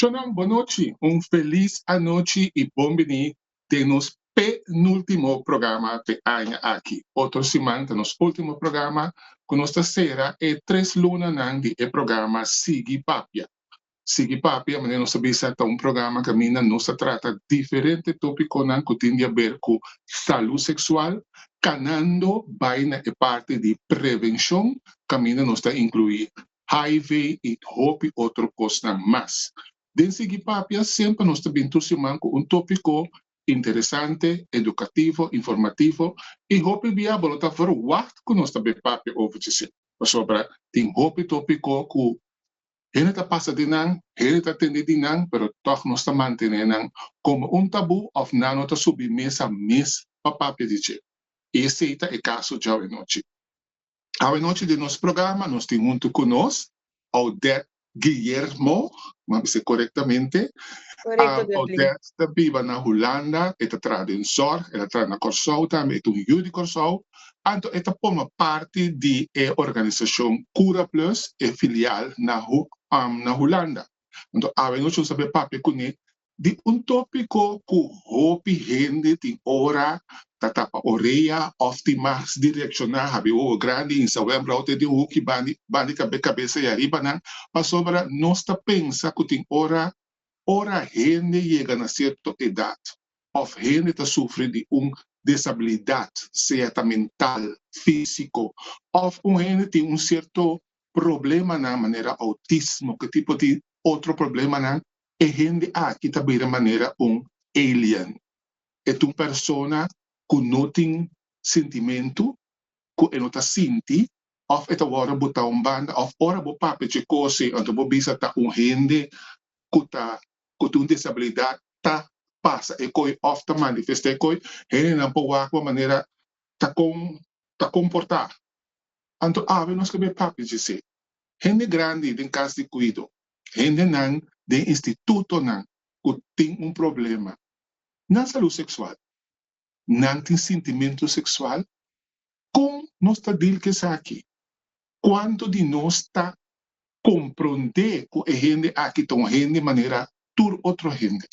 Shonnan, bon nochi, un felis anochi i bon bini den nos penúltimo programa di aña aki. Otro siman ta nos último programa ku nos ta sera e tres lunanan di e programa Sigui Papia. Sigui Papia, manera nos a bisa, ta un programa kaminda nos ta trata diferente tópikonan ku tin di aber ku salú seksual, kanando bai na e parti di prevenshon kaminda nos ta inkluí HIV i hopi otro kosnan mas. Den Sigui Papia semper nos ta bin tur siman ku un tópiko interesante, edukativo, informativo i hopi bia bo no ta verwagt ku nos ta bin papia over dje pasobra tin hopi tópiko ku hende ta pasa den nan, hende ta tende di nan, pero tòg nos ta mantené nan komo un tabú òf nan no ta subi mesa mes pa papia di dje. I esei ta e kaso djawe nochi. Awe nochi den nos programa nos tin huntu ku nos Odette Guillermo, m'a bisa korektamente. Korekto, Dudley. Odette ta biba na Hulanda, e ta traha den zorg, el a traha na Kòrsou tambe, e ta un yu di Kòrsou. Anto e ta forma parti di e organisashon Cura Plus, e filial na Hulanda. Anto awe nochi nos ta bai papia kuné di un tópiko ku hopi hende tin ora ta tapa orea òf tin mas direkshoná habri wowo grandi hinsa wèmbrou te den huki bandi bandi kabe kabesa i ariba nan pasobra nos ta pensa ku tin ora ora hende yega na sierto edat òf hende ta sufri di un desabilidat sea ta mental, físiko òf un hende tin un sierto problemanan manera outismo ke tipo di otro problemanan e hende aki ta bira manera un alien. E ta un persona ku no tin sentimentu, ku e no ta sinti, òf e ta wòrdu botá un banda, òf ora bo papia dje kos ei, anto bo bisa ta un hende ku ta ku tin un desabilidat ta pasa e koi òf ta manifestá e koi, hendenan por wak bo manera ta kon ta komportá. Anto awe nos ke bai papia dje esei. Hende grandi den kas di kuido, hendenan den institutonan ku tin un problema na salú seksual, nan tin sintimentu seksual, kon nos ta dil ku esaki? Kuantu di nos ta komprondé ku e hende aki ta un hende manera tur otro hende?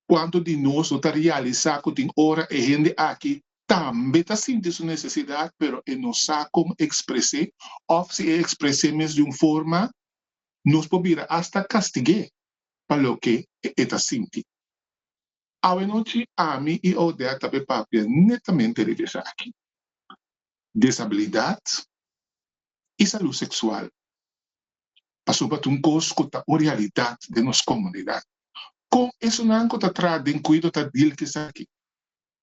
Kuantu di nos no ta realisá ku tin ora e hende aki tambe ta sinti su nesesidat pero e no sa kon ekspres'é òf si e ekspres'é mes di un forma nos por bira asta kastig'é pa loke e ta sinti. Awe nochi ami i Odette ta bay papia netamente riba esaki, desabilidat i salú seksual, pasobra ta un kos ku ta un realidat den nos komunidat. Kon esunnan ku ta traha den kuido ta dil ku esaki?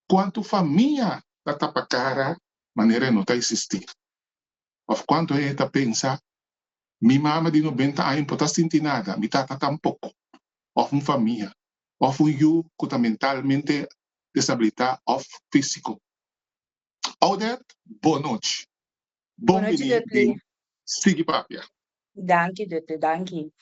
Kuantu famia ta tapa kara manera e no ta eksistí? Òf kuantu hende ta pensa, Mi mama di nobenta aña no por ta sinti nada, mi tata tampoko, òf un famia, òf un yu ku ta mentalmente desabilitá òf físiko. Odette, bon nochi. Bon Bon nochi, bini Dudley. den Sigui Papia. Danki, Dudley, danki.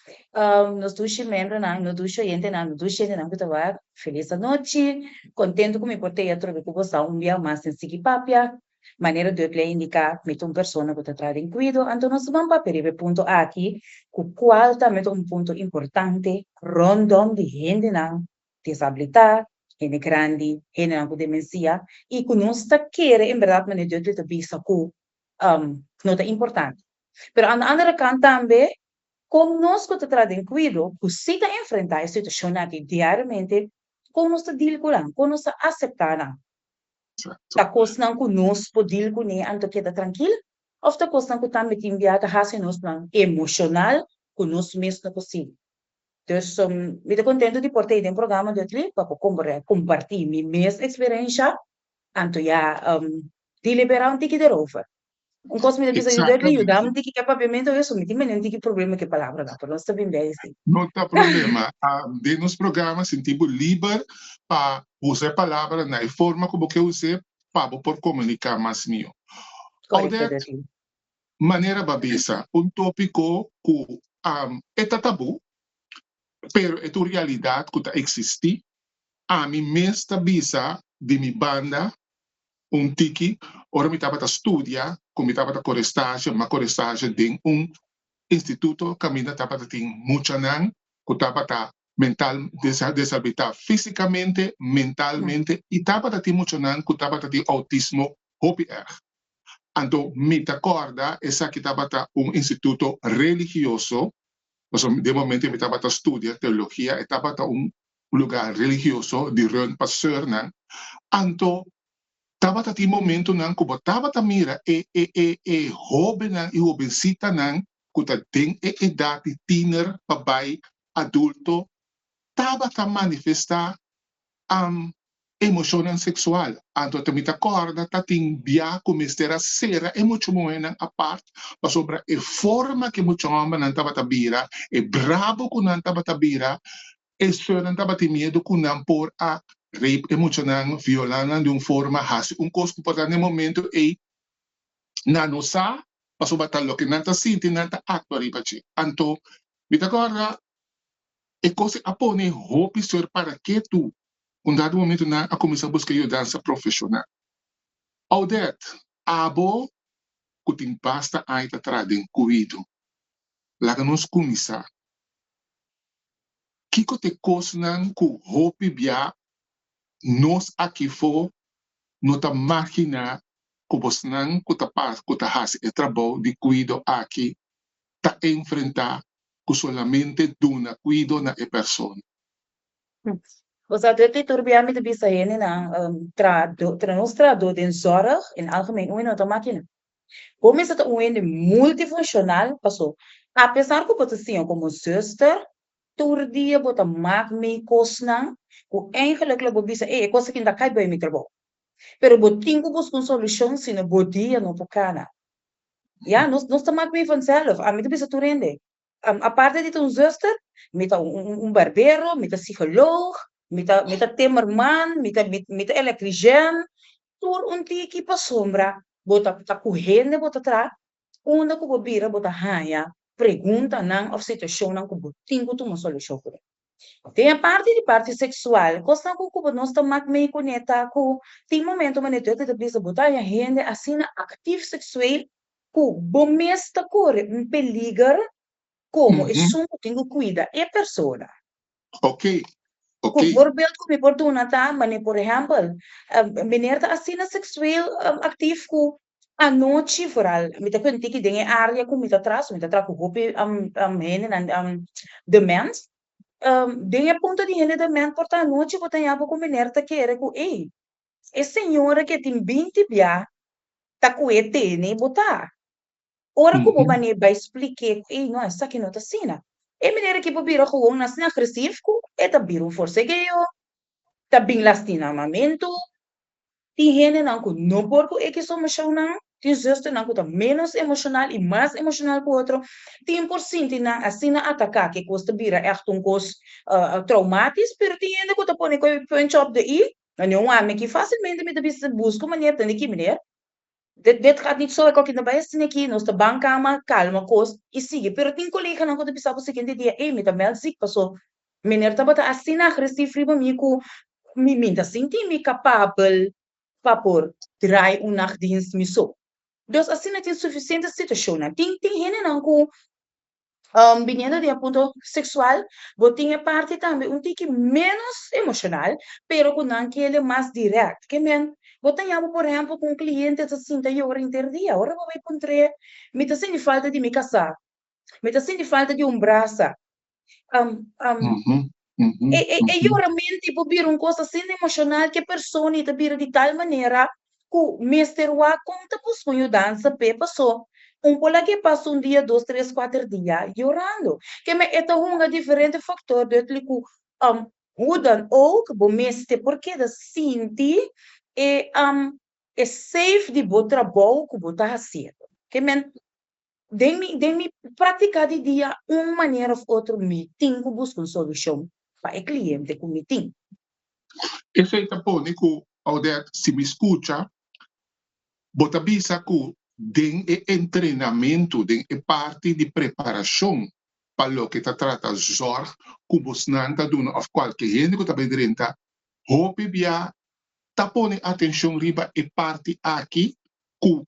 Nos dushi miembronan, nos dushi oyentenan, nos dushi hendenan ku ta wak, felis anochi. Kontentu ku mi por t'ei atrobe ku boso un bia mas den Sigui Papia. Manera Dudley a indiká, mi ta un persona ku ta traha den kuido, anto nos ban papia riba e punto aki, ku kual tambe ta un punto importante rondom di hendenan desabilitá, hende grandi, hendenan ku demensia, i ku nos ta kere en bèrdat manera Dudley ta bisa ku no ta importante. Pero aan de andere kant tambe, kon nos ku ta traha den kuido, ku si ta enfrentá e situashon aki diariamente, kon nos ta deal ku nan, kon nos ta aseptá nan? Ta kosnan ku nos por deal kuné anto keda trankil? Òf ta kosnan ku tambe tin bia ta hasi nos nan emoshonal ku nos mes no por sigui? Dus mi ta kontentu di por ta ei den programa Dudley pa por kompartí mi mes eksperensha anto ya deliberá un tiki derover. Un kos mi ta bisa yu Dudley, yuda mi un tiki ku e papiamentu eso, mi tin mene un tiki problema ku e palabranan, pero nos ta bin bei si. No ta problema. Den nos programa sinti bo liber pa usa e palabra na e forma ku bo ke us'é pa bo por komuniká mas mihó. Korekto, Odette, Dudley. manera bo a bisa, un tópiko ku e ta tabú, pero e ta un realidat ku ta eksistí. Ami mes ta bisa di mi banda un tiki ora mi tabata studia ku mi tabata kore stage, m'a kore stage den un instituto kaminda tabata tin muchanan ku tabata. Mental deshabilitá físikamente, mentalmente i tabata tin muchanan ku tabata tin outismo hopi erg. Anto mi ta kòrda esaki tabata un instituto religioso, pasobra den momento mi tabata studia teologia e tabata un lugá religioso di run pa sùrnan. Anto tabata tin momentonan ku bo tabata mira e e e e hóbennan i hobensitanan ku ta den e edat di tiner pa bai adulto tabata manifestá emoshonnan seksual. Anto ta mi ta kòrda ta tin bia ku mester a sera e mucha muhénan apart pasobra e forma ku e mucha hòmbernan tabata bira, e brabo ku nan tabata bira, e sùrnan tabatin miedu ku nan por a rape e muchanan, violá nan di un forma, hasi un kos ku por ta na e momento ei nan no sa pasobra ta loke nan ta sinti nan ta aktua riba dje. Anto mi ta kòrda e kos ei a pone hopi sor para ketu. Un dado momento nan a kuminsá buska yudansa profeshonal. Audette, abo ku tin basta aña ta traha den kuido, laga nos kuminsá. Kiko ta e kosnan ku hopi bia nos akifó no ta maginá ku bosnan ku ta pas ku ta hasi e trabou di kuido aki ta enfrentá ku solamente duna kuido na e persona. Bo sa tur ki tur bia mi ta bisa hendenan trahadó tra nos trahadó den zorg in algemeen un hende no ta makina. Bo mester ta un hende multifunshonal paso apesar ku bo ta siña komo zuster tur dia bo ta mak mei kosnan ku eigenlijk lo bo bisa ey e kos aki no ta kai bai mi trabou. Pero bo tin ku buska un solushon sino bo dia no por kana. Ya, nos nos ta mak mee vanzelf. Ami ta bisa tur hende, aparte di ta un zuster, mi ta un un barbero, mi ta psicoloog, mi ta mi ta timmerman, mi ta mi ta elektrishèn, tur un tiki pasobra bo ta ta ku hende bo ta traha, unda ku bo bira bo ta haña preguntanan òf situashonnan ku bo tin ku tuma solushon ku nan. Den e parti di parti seksual, kosnan ku ku bo nos ta mak mei kuné ta ku tin momento manera Dios ta bisa bo ta haña hende asina aktif seksueel ku bo mes ta kore un peliger komo esun ku tin ku kuida e persona. Ku voorbeeld ku mi por duna ta manera por ehèmpel meneer ta asina seksueel aktif ku anochi vooral mi ta kuenta tiki den e área ku mi ta traha, so mi ta traha ku hopi hendenan dement, den e punto di hende dement por ta anochi bo ta yama ku meneer ta kere ku ey e señora ke tin binti bia ta ku e tene bo ta. Ora ku bo manera bai splik'é ku ey no esaki no ta asina. E meneer aki por bira gewoon asina agresief ku e ta bira un forsegeo, ta bin lastinamamentu. Tin hendenan ku no por ku ekis emoshonnan, tin zusternan ku ta ménos emoshonal i mas emoshonal ku otro, tin por sinti nan asina ataká ku e kos ta bira ègt un kos traumatis, pero tin hende ku ta pone ku e puntje op de i, wanneer un ami aki fásilmente mi ta bisa buska un manera tende ki meneer, dit dit gaat niet zo, e koki no bai asina aki, nos ta ban kama, kalma kos i sigui. Pero tin koleganan ku ta bisa bo siguiente dia, ey mi ta mèld zik paso meneer tabata asina agresief riba mi ku mi mi ta sinti mi kapabel pa por draai un nachtdienst mi so. Dus asina tin sufisiente situashonnan. Tin tin hendenan ku Biniendo di e punto seksual, bo tin e parti tambe un tiki ménos emoshonal, pero ku nan kere mas dirèkt. Ke men, bo ta yama por ehèmpel ku un kliente ta sinta yora henter dia. Ora bo bai puntr'é, Mi ta sinti falta di mi kasá. Mi ta sinti falta di un brasa. E e e yoramento por bira un kos asina emoshonal ku e persona i ta bira di tal manera ku mester wak kon ta buska un yudansa p'e paso un por laga e pasa un dia, dos, tres, kuater dia yorando. Keme e ta hunga diferente faktor duidelijk ku hoe dan ook bo mester por keda sinti e e safe di bo trabou ku bo ta hasiendo. Kemen Den mi den mi práktika di dia un manera òf otro mi tin ku buska un solushon pa e kliente ku mi tin. Esei ta pone ku, Audette, si mi skucha, bo ta bisa ku den e entrenamentu, den e parti di preparashon pa loke ta trata zòrg ku bosnan ta duna òf kualke hende ku ta bai drenta, hopi bia ta pone atenshon riba e parti aki ku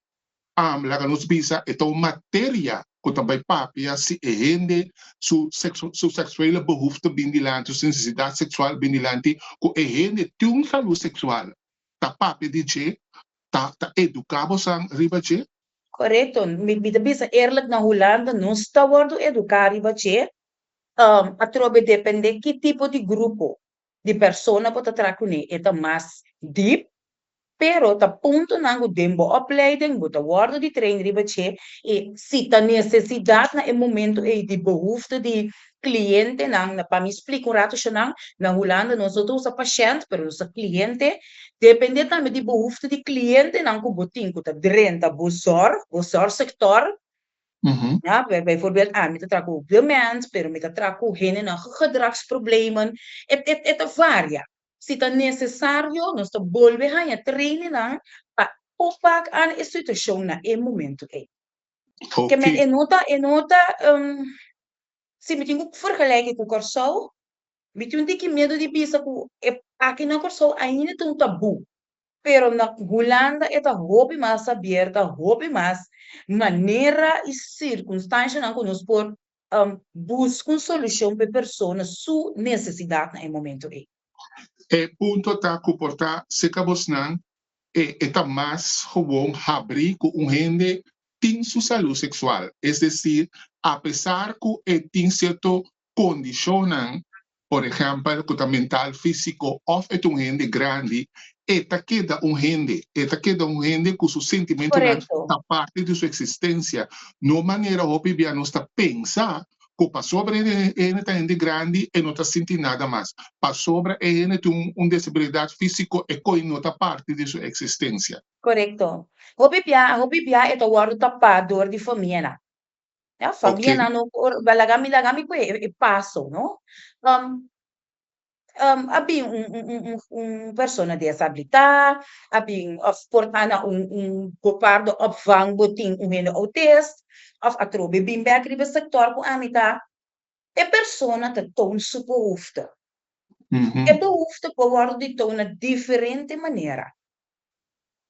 Am, laga nos bisa e ta un materia ku ta bai papia si e hende su su seksuele behoefte bin dilanti, su nesesidat seksual bin dilanti, ku e hende tin un salú seksual, ta papia di dje, ta ta eduká bosan riba dje? Korekto. Mi ta bisa eerlijk na Hulanda nos ta wòrdu eduká riba dje, atrobe dependé ki tipo di grupo di persona bo ta traha kuné e ta mas dip. Pero ta puntonan ku den bo opleiding bo ta wòrdu di train riba dje i si ta nesesidat na e momento ei di behoefte di klientenan, na pa mi splika un ratu shonnan, na Hulanda nos no ta usa pashènt pero nos ta kliente, depende tambe di behoefte di klientenan ku bo tin ku ta drenta bo zòrg, bo zòrgsector, Ja, bijvoorbeeld ami ta traha ku dement, pero mi ta traha ku hendenan ku gedragsproblemen, e e ta varia. Si ta nesesario, nos ta bolbe haña trainingnan pa opak aan e situashon na e momento ei. Ke men e no ta, e no ta, si mi tin ku vergelijken ku Kòrsou, mi tin un tiki miedu di bisa ku e aki na Kòrsou ainda ta un tabú, pero na Hulanda e ta hopi mas abierta, hopi mas manera i sirkunstanshanan ku nos por Buska un solushon pa e persona su nesesidat na e momento ei. E punto ta ku por ta serka bosnan e e ta mas gewoon habrí ku un hende tin su salú seksual, es desir, apesar ku e tin sierto kondishonnan, por ehèmpel ku ta mental, físiko òf e ta un hende grandi, e ta keda un hende, e ta keda un hende ku su sentimentunan ta parti di su eksistensia. No manera hopi bia nos ta pensa ku pasobra e hende ta hende grandi e no ta sinti nada mas, pasobra e hende tin un desabilidat físiko e koi no ta parti di su eksistensia. Korekto. Hopi bia, hopi bia e ta wòrdu tapá dor di famianan. Ya, famianan no por, laga mi, laga mi ku e paso, no? A bin un un un un un persona desabilitá, a bin òf por ta na un un bepaalde opvang bo tin un hende autist, òf atrobe bin bèk riba e sektor ku ami ta, e persona ta toon su behoefte. E behoefte por wòrdu di toon na diferente manera.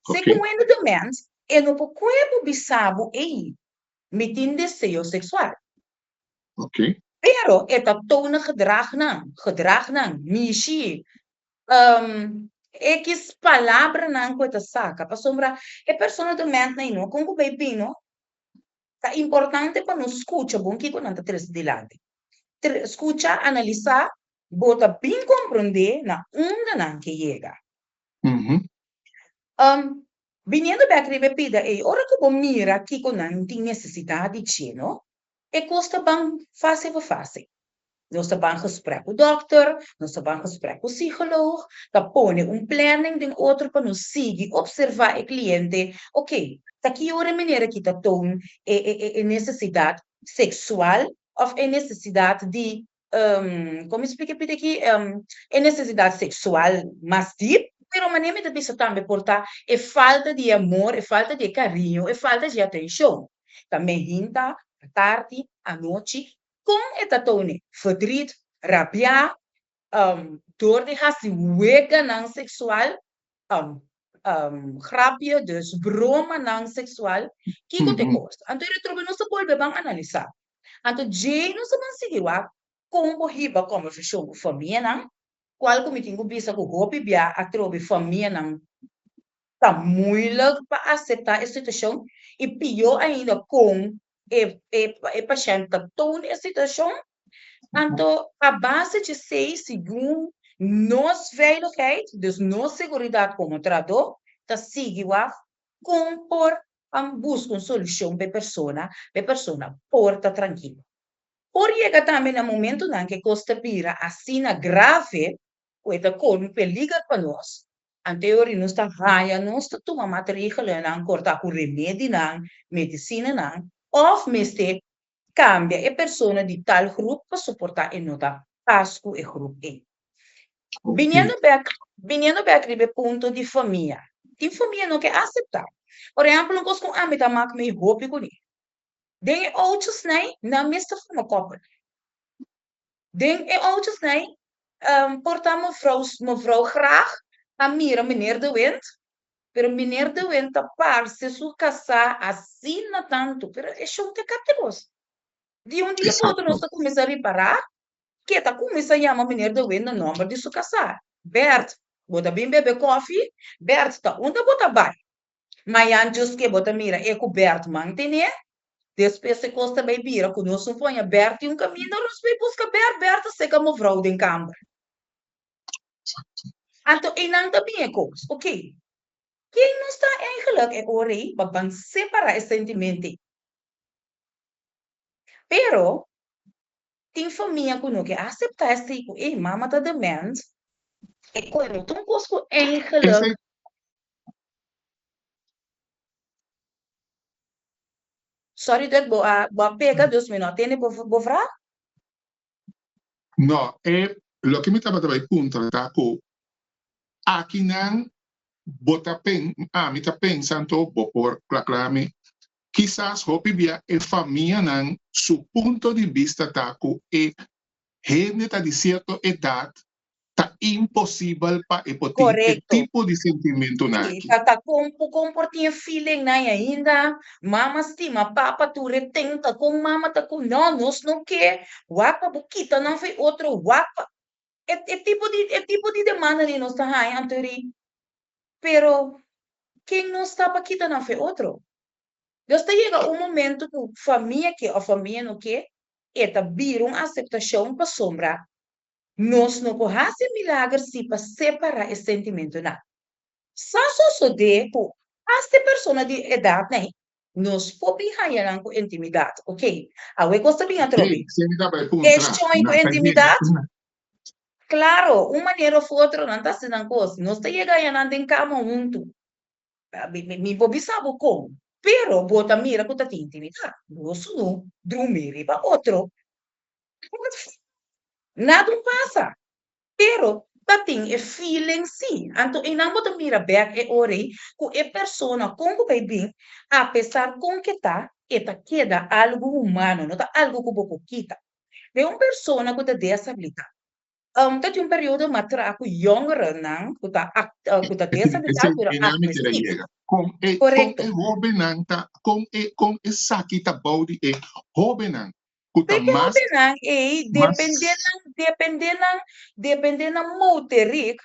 Segun hende dement, e no por kue bo bisa bo, ey, mi tin deseo seksual. Pero e ta tona gedragnan, gedragnan, mishi, ekis palabranan ku e ta saka. Pasobra e persona dement nan no kon ku bai bini, ta importante pa nos skucha bon kiko nan ta trese dilanti. Skucha, analisá, bo ta bin komprondé na unda nan ke yega. Biniendo bèk riba e pida ei, ora ku bo mira kiko nan tin nesesidat di dje, no? E kos ta ban fase pa fase. Nos ta ban gesprek ku dòkter, nos ta ban gesprek ku psikoloog, ta pone un planning den otro pa nos sigui opservá e kliente, oke, ta ki ora e manera ki ta toon e e nesesidat seksual òf e nesesidat di kon mi splika e pita aki, e nesesidat seksual mas dip, pero manera mi ta bisa tambe por ta e falta di amor, e falta di e kariño, e falta di atenshon. Ta mehinta, atardi, anochi, kon e ta tone? Verdriet, rabiá, dor di hasi weganan seksual, grapje, dus bromanan seksual, kiko ta e kos? Anto e retrobe nos ta bolbe ban analisá. Anto djei nos ta ban sigui wak kon bo hiba kòmbersashon ku famianan, kual ku mi tin ku bisa ku hopi bia atrobe famianan ta moeilijk pa aseptá e situashon i pió ainda kon e e pashènt ta toon e situashon. Anto a base dje esei segun nos veiligheid, dus nos seguridat komo trahadó, ta sigui wak kon por buska un solushon pa e persona, pa e persona por ta trankilo. Por yega tambe na momentunan ku e kos ta bira asina grave ku e ta kore un peliger pa nos, anto e ora nos ta haña nos ta tuma maatregelennan kortá ku remedinan, medisinanan, òf mester kambia e persona di tal grup pa soportá e no ta pas ku e grup ei. Biniendo bèk, biniendo bèk riba e punto di famia, tin famia no ke aseptá. Por ehèmpel, un kos ku ami ta mak mei hopi kuné, den e ouchosnan nan mes ta forma kòpel. Den e ouchosnan por ta mevrouw, mevrouw graag a mira meneer De Windt. Pero meneer De Wind ta parse su kasá asina tantu, pero e shon ta kapta kos. Di un dia pa otro nos ta kuminsá ripará ke ta kuminsá yama meneer De Wind na nòmber di su kasá. Bert, bo ta bin bebe kòfi? Bert, ta unda bo ta bai? Mayan djus ke bo ta mira e ku Bert mantené. Despues e kos ta bai bira ku nos un poña Bert tin un kaminda, nos bai buska Bert, Bert ta seka mevrouw den kamber. Anto einan ta bin e kos. Oké, ken nos ta eigenlijk e ora ei pa ban separá e sentiment'ei? Pero, tin famia ku no ke aseptá esei ku ei mama ta dement, e kos no ta un kos ku eigenlijk. Sorry Dirk, bo a bo a pega dus mi no a tende bo bo vraag. No, e loke mi tabata bai puntra ta ku akinan bo ta pen, ami ta pensa anto bo por kla mi, kisas hopi bia e famianan su punto di bista ta ku e hende ta di sierto edat ta imposibel pa e por tin e tipo di sentimentunan Sí, aki. ta ta kon kon por tin e feelingnan ainda, mama stima papa tur e ten ta kon mama ta kon no nos no ke wak pa bo kita nan for e otro wak pa e e tipo di e tipo di demanda di nos ta haña anto ri pero ken nos ta pa kita nan for e otro? Dios ta yega un momento ku famia ke òf famia no ke e ta bira un aseptashon pasobra Nos no por hasi milager si pa separá e sentimentunan. Sa sosodé ku asta e persona di edat nei, nos por bin haña nan ku intimidat. Oké, awe kos ta bin atrobe. E shon ku intimidat? Klaro, un manera òf otro nan ta hasi nan kos. Nos ta yega haña nan den kama huntu. Mi por bisa bo kon, pero bo ta mira ku ta tin intimidat. Nos no drumi riba otro. Nada un pasa, pero ta tin e feeling si. Anto einan bo ta mira bek e ora ei ku e persona kon ku bai bin, apesar kon ke ta, e ta keda algu humano, no ta algu ku bo por kita. Den un persona ku ta deshabilitá, ta tin un periodo mas traha ku yongerennan ku ta ku ta deshabilitá pero agresivo. Kon e kon e hóbennan ta kon e kon esaki ta bou di e hóbennan ku ta P'e mas hóbennan ei mas dependé nan dependé nan dependé nan motoriek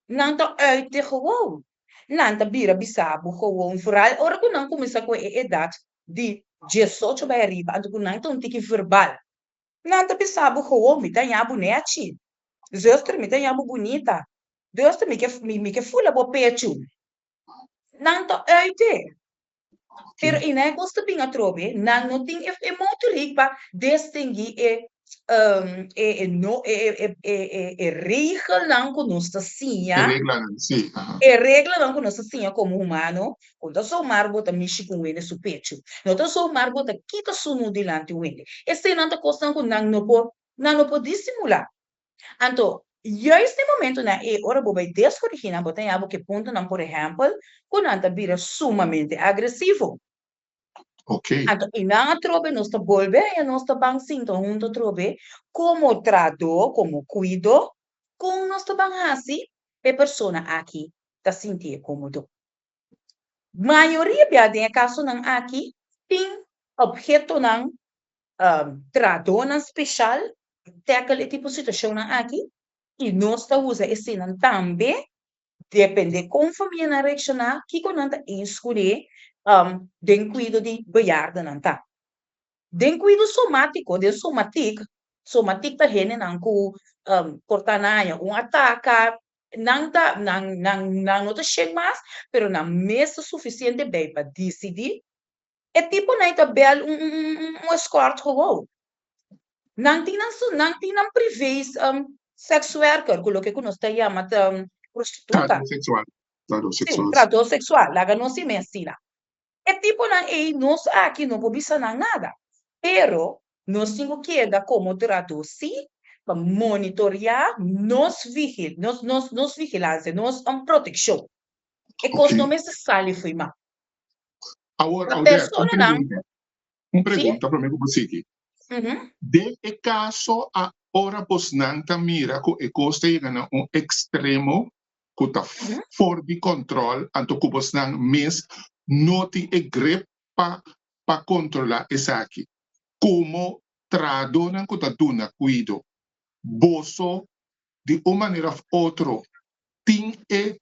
nan ta uit di gewoon. Nan ta bira bisa bo gewoon vooral ora ku nan kuminsá ku e edat di diesocho bai ariba anto ku nan ta un tiki verbal. Nan ta bisa bo gewoon mi ta haña bo nèchi, zuster mi ta haña bo bunita, duster mi ke mi ke fula bo pechu. Nan ta uit e. Pero i nan e kos ta bin atrobe, nan no tin e e motoriek pa distinguí e e e no e e e e e regelnan ku nos ta E siña, reglanan, sí, aha. e reglanan ku nos ta siña komo humano, ku no ta zomaar bo ta mishi ku un hende su pechu, no ta zomaar bo ta kita sunu dilanti un hende. Eseinan ta kosnan ku nan no por nan no por disimulá. Anto, juist den momentonan ei ora bo bai deskorigí nan, bo ta haña bo ku e puntonan, por ehèmpel, ku nan ta bira sumamente agresivo. Ok. Anto, einan atrobe nos ta bolbe haña nos ta ban sinta huntu atrobe komo trahadó, komo kuido, kon nos ta ban hasi pa e persona aki ta sintié kómodo. Mayoria bia den e kasonan aki tin ophetonan trahadónan speshal pa tackle e tipo situashonnan aki i nos ta usa eseinan tambe depende kon famianan reakshoná kiko nan ta eens kuné den kuido di bejaardennan ta. Den kuido somátiko, den somatik, somatik ta hendenan ku por ta nan haña un ataka, nan ta nan nan nan no ta shen mas pero nan mes ta sufisiente bei pa disidí E tiponan ta bel un un un escort gewoon. Nan tin nan su nan tin nan privé sekswerker ku loke ku nos ta yama ta prostituta. Trahadó seksual. Trahadó Sí, seksual. trahadó seksual, laga nos si mes asina. E tiponan ei nos aki no por bisa nan nada, pero nos tin ku keda komo trahadó sí pa monitoreá nos vigil nos nos nos vigilansia, nos protekshon. E kos Oké. no mester sali fo'i man. Awor, Pa Audette, un personanan, pregunta. Un sí? pregunta promé ku bo sigui. Mhm. Den e kaso a ora bosnan ta mira ku e kos ta yega na un ekstremo. ku ta for di kòntròl anto ku bosnan mes no tin e grip pa pa kontrolá esaki. Komo trahadónan ku ta duna kuido, boso di un manera òf otro tin e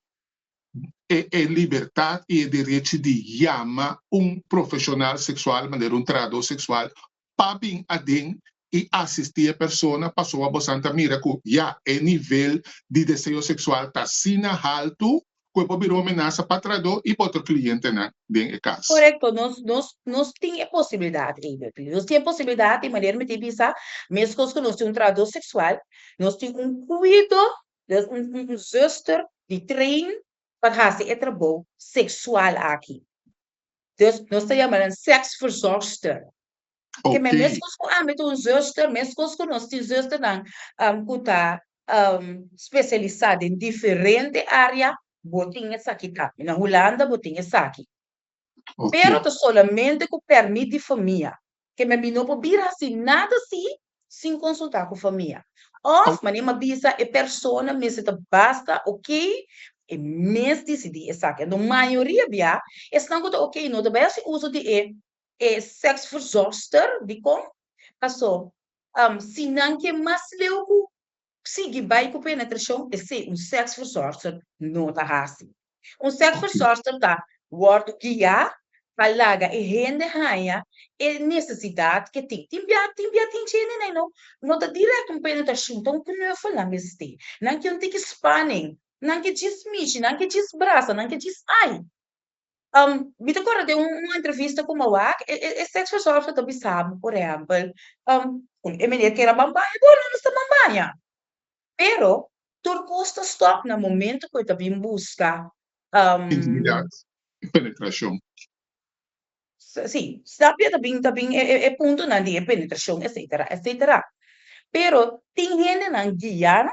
e e libertat i e derechi di yama un profeshonal seksual manera un trahadó seksual pa bin aden i asistí e persona pasobra bosan ta mira ku ya e nivel di deseo seksual ta asina haltu ku e por bira un amenasa pa trahadó i pa otro klientenan den e kas. Korekto, nos nos nos tin e posibilidat ei, Bertie. Nos tin e posibilidat i manera mi tin bisa, meskos ku nos tin un trahadó seksual, nos tin un kuido, dus un un zuster di train pa hasi e trabou seksual aki. Dus nos ta yama nan seksverzorgster. Ke men meskos ku ami ta un zuster, meskos ku nos tin zusternan ku ta spesialisá den diferente área, bo tin esaki tambe. Na Hulanda bo tin esaki. Pero ta solamente ku pèrmit di famia. Ke men mi no por bira hasi nada si sin konsultá ku famia. Òf, manera mi a bisa, e persona mester ta basta oké, e mes disidí esaki. Anto mayoria bia esnan ku ta oké no ta bai hasi uso di e e seksverzorgster. Dikon? Paso, si nan ke mas leu ku sigui bai ku penetrashon, esei un seksverzorgster no ta hasi. Un seksverzorgster ta wòrdu guiá pa laga e hende haña e nesesidat ke tin. Tin bia tin bia tin djende nan no no ta dirèkt un penetrashon, ta un knuffel nan mester. Nan ke un tiki spanning, nan ke djis mishi, nan ke djis brasa, nan ke djis ai. Mi ta kòrda den un entrevista ku mi a wak, e seksverzorgster ta bisa bo, por ehèmpel, e meneer kere ban baña, bo no ta ban baña. Pero tur kos ta stòp na momento ku e ta bin buska. Intimidat i penetrashon. Sí, snap je? Ta bin ta bin e puntonan di e penetrashon etsetera etsetera. Pero tin hendenan guia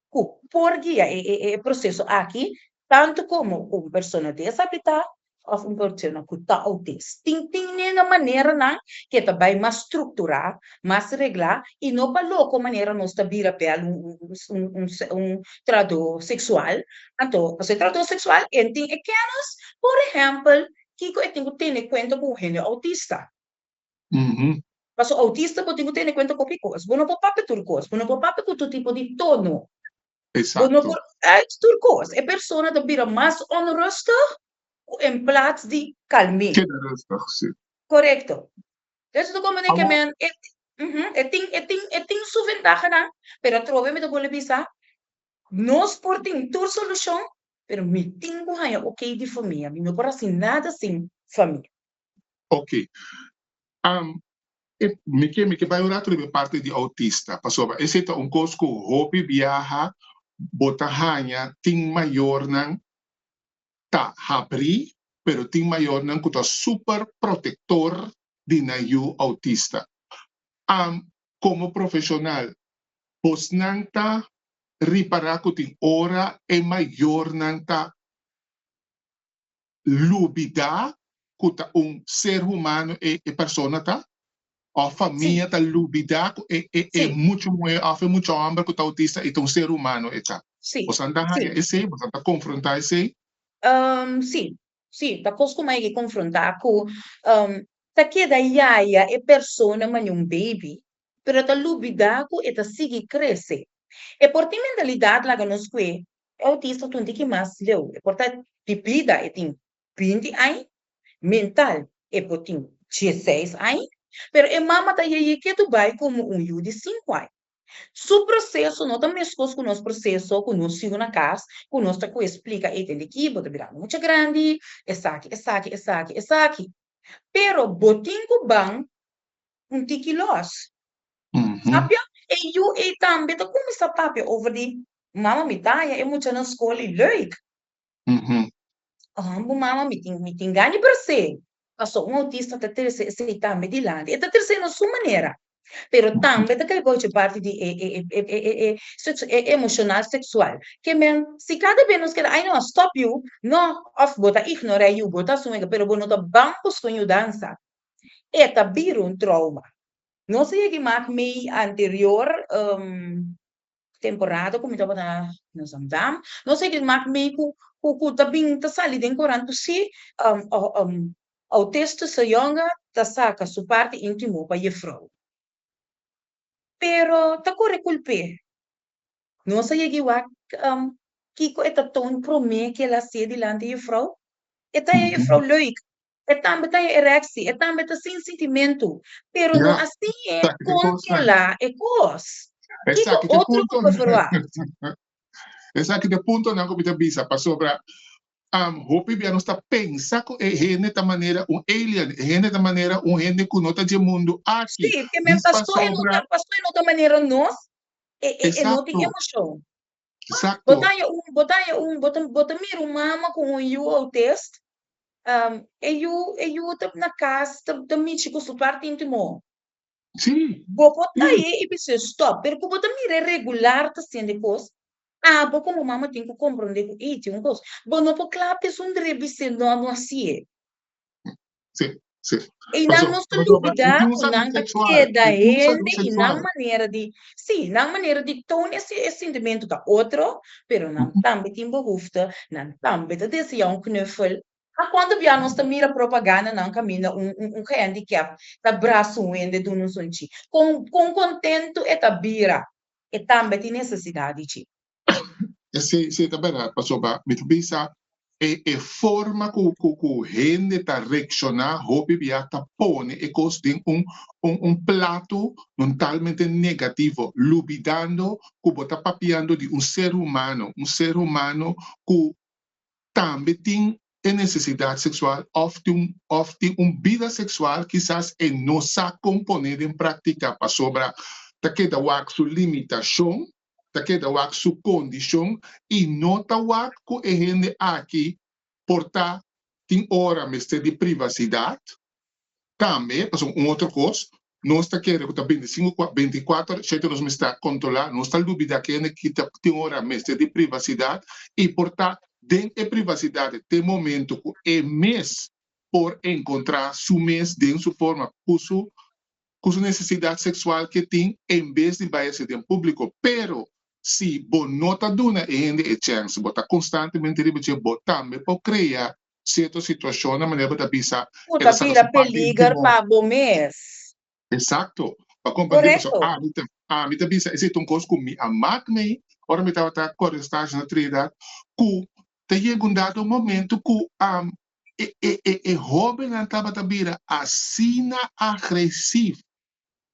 ku por guia e proseso aki tantu komo un persona desabilitá òf un persona ku ta outis. Tin tin e maneranan ke ta bai mas strukturá, mas reglá i no pa loko manera nos ta bira bèl un un trahadó seksual. Anto pasobra e trahadó seksual e tin e kènis, por ehèmpel, kiko e tin ku tene kuenta ku un hende outista. Pasobra outista bo tin ku tene kuenta ku hopi kos. Bo no por papia tur kos, bo no por papia ku tur tipo di tono. Bo no por uit tur kos. E persona ta bira mas onrustig ku en plats di kalm'é. Keda rustig, si. Korekto. Entonces ta komprende ke men e e tin e tin e tin su ventahanan, pero atrobe mi ta bolbe bisa, nos por tin tur solushon, pero mi tin ku haña okey di famia. Mi no por hasi nada sin famia. Ok. E, mi ke, mi ke bai un rato riba e parti di autista, pasobra esei ta un kos ku hopi biaha bo ta haña tin mayornan ta habrí, pero tin mayornan ku ta super protektor di nan yu autista. Komo profeshonal, bosnan ta ripará ku tin ora e mayornan ta lubidá ku ta un ser humano e e persona ta? Òf famia ta lubidá ku e e e mucha muhé òf e mucha hòmber ku ta outista e ta un ser humano e ta? Boso ta haña esei? Boso ta konfrontá esei? Sí, sí, ta kos ku mi a yega konfrontá ku ta keda yaya e persona manera un baby, pero ta lubidá ku e ta sigui krese. E por tin mentalidat laga nos kue E autista ta un tiki mas leu, e por ta di bida e tin 20 aña, mental e por tin 16 aña, pero e mama ta yeye ketu bai komo un yu di 5 aña. Su proseso no ta meskos ku nos proseso ku nos siu na kas, ku nos ta kohe splika ey tende ki bo ta birando mucha grandi, esaki, esaki, esaki, esaki. Pero bo tin ku ban un tiki lòs. Papia, e yu ei tambe ta kuminsá papia over di, Mama, mi ta haña e mucha na skol i leuk. Bo mama, mi tin, mi tin gana di bras'é. Pasobra un autista ta trese esei tambe dilanti. E ta trese na su manera, pero tambe ta kai bou dje parti di e e e e e e e emoshonal seksual. Ke men, si kada bes nos keda, ai no, stòp yu, no, òf bo ta ignorá yu, bo ta asumí, pero bo no ta ban buska un yudansa, e ta bira un trouma. Nos a yega e mak mei anterior. Temporada ku mi tabata na Zaandam, nos a mak mee ku ku ta bin ta sali den korant ku si autistische jongen ta saka su parti intimo pa jefrouw. Pero ta kore kulp'é. Nos a yega i wak kiko e ta toon promé ku el a hasié dilanti jefrouw. E ta e jefrouw leuk, e tambe ta e erectie, e tambe ta sin sintimentu, pero no a siñ'é controlá e kos. Kiko otro ku por verwagt? Esaki ta e puntonan ku mi ta bisa, pasobra hopi bia nos ta pensa ku e hende ta manera un alien, e hende ta manera un hende ku no ta dje mundu aki. Sí, ke men paso e no ta, paso e no ta manera nos, e no tin emoshon. Exacto. Bo ta haña un, bo ta haña un, bo ta, bo ta mira un mama ku un yu autist, e yu, e yu ta na kas ta, ta michi ku su parti íntimo. Sí. Bo por ta ahí i bis'é stòp, pero ku bo ta mira e regular ta hasiendo e kos, abo komo mama tin ku komprondé ku ei tin un kos. Bo no por klap esun dre bis'é no, no hasié. Sí, sí. Einan nos ta lubidá ku nan ta keda hende i nan manera di, sí, nan manera di toon e e sintimentu ta otro, pero nan tambe tin behoefte, nan tambe ta deseá un knuffel. A kuantu bia nos ta mira propagandanan kaminda un un gehandicap ta brasa un hende duna un sunchi? Kon kon kontentu e ta bira? E tambe tin nesesidat di dje. Sí, sí, ta bèrdat, pasobra mi ta bisa e e forma ku ku ku hende ta reakshoná hopi bia ta pone e kos den un un un plato nontalmente negativo, lubidando ku bo ta papiando di un ser humano, un ser humano ku tambe tin e nesesidat seksual òf tin un òf tin un bida seksual kisas e no sa kon pone den práktika pasobra ta keda wak su limitashon, ta keda wak su kondishon i no ta wak ku e hende aki por ta tin ora mester di privasidat tambe, pasobra un otro kos, nos ta kere ku ta bintisinku kua bintikuater shete nos mester ta kontrolá, nos ta lubidá ku hende ki ta tin ora mester di privasidat i por ta den e privasidat te momento ku e mes por enkontrá su mes den su forma ku su ku su nesesidat seksual ke tin en bes di bai hasi den públiko. Pero si bo no ta duna e hende e chèns, bo ta konstantemente riba dje, bo tambe por krea sierto situashonnan manera bo ta bisa Ku e ta ta saka bira su parti peliger íntimo. pa bo mes. Eksakto. Pa komprendé pasobra Korekto. ami ta ami ta bisa esei ta un kos ku mi a mak mei ora mi tabata kore stage na Trinidad ku ta yega un dado momento ku e e e e hóbennan tabata bira asina agresiv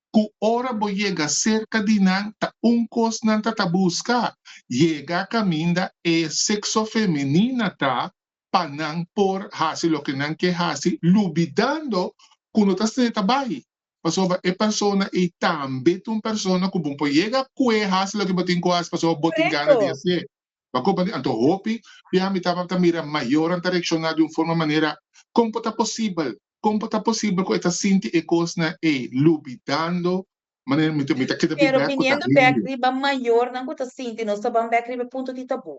ku ora bo yega serka di nan ta un kos nan ta ta buska, yega kaminda e sekso femenina ta pa nan por hasi loke nan ke hasi lubidando ku no ta asina ta bai pasobra e persona ei tambe ta un persona ku bo por yega kue hasi loke bo tin ku hasi pasobra bo tin gana di Korekto. hasié. Bo a komprendé? Anto hopi bia mi tabata mira mayornan ta reakshoná di un forma manera kon por ta posibel Kon por ta posibel ku e ta sinti e kosnan ei, lubidando manera mi ta mi ta keda bin Pero bèk ku ta biniendo bèk hende? riba mayornan ku ta sinti, nos ta ban bèk riba e punto di tabú.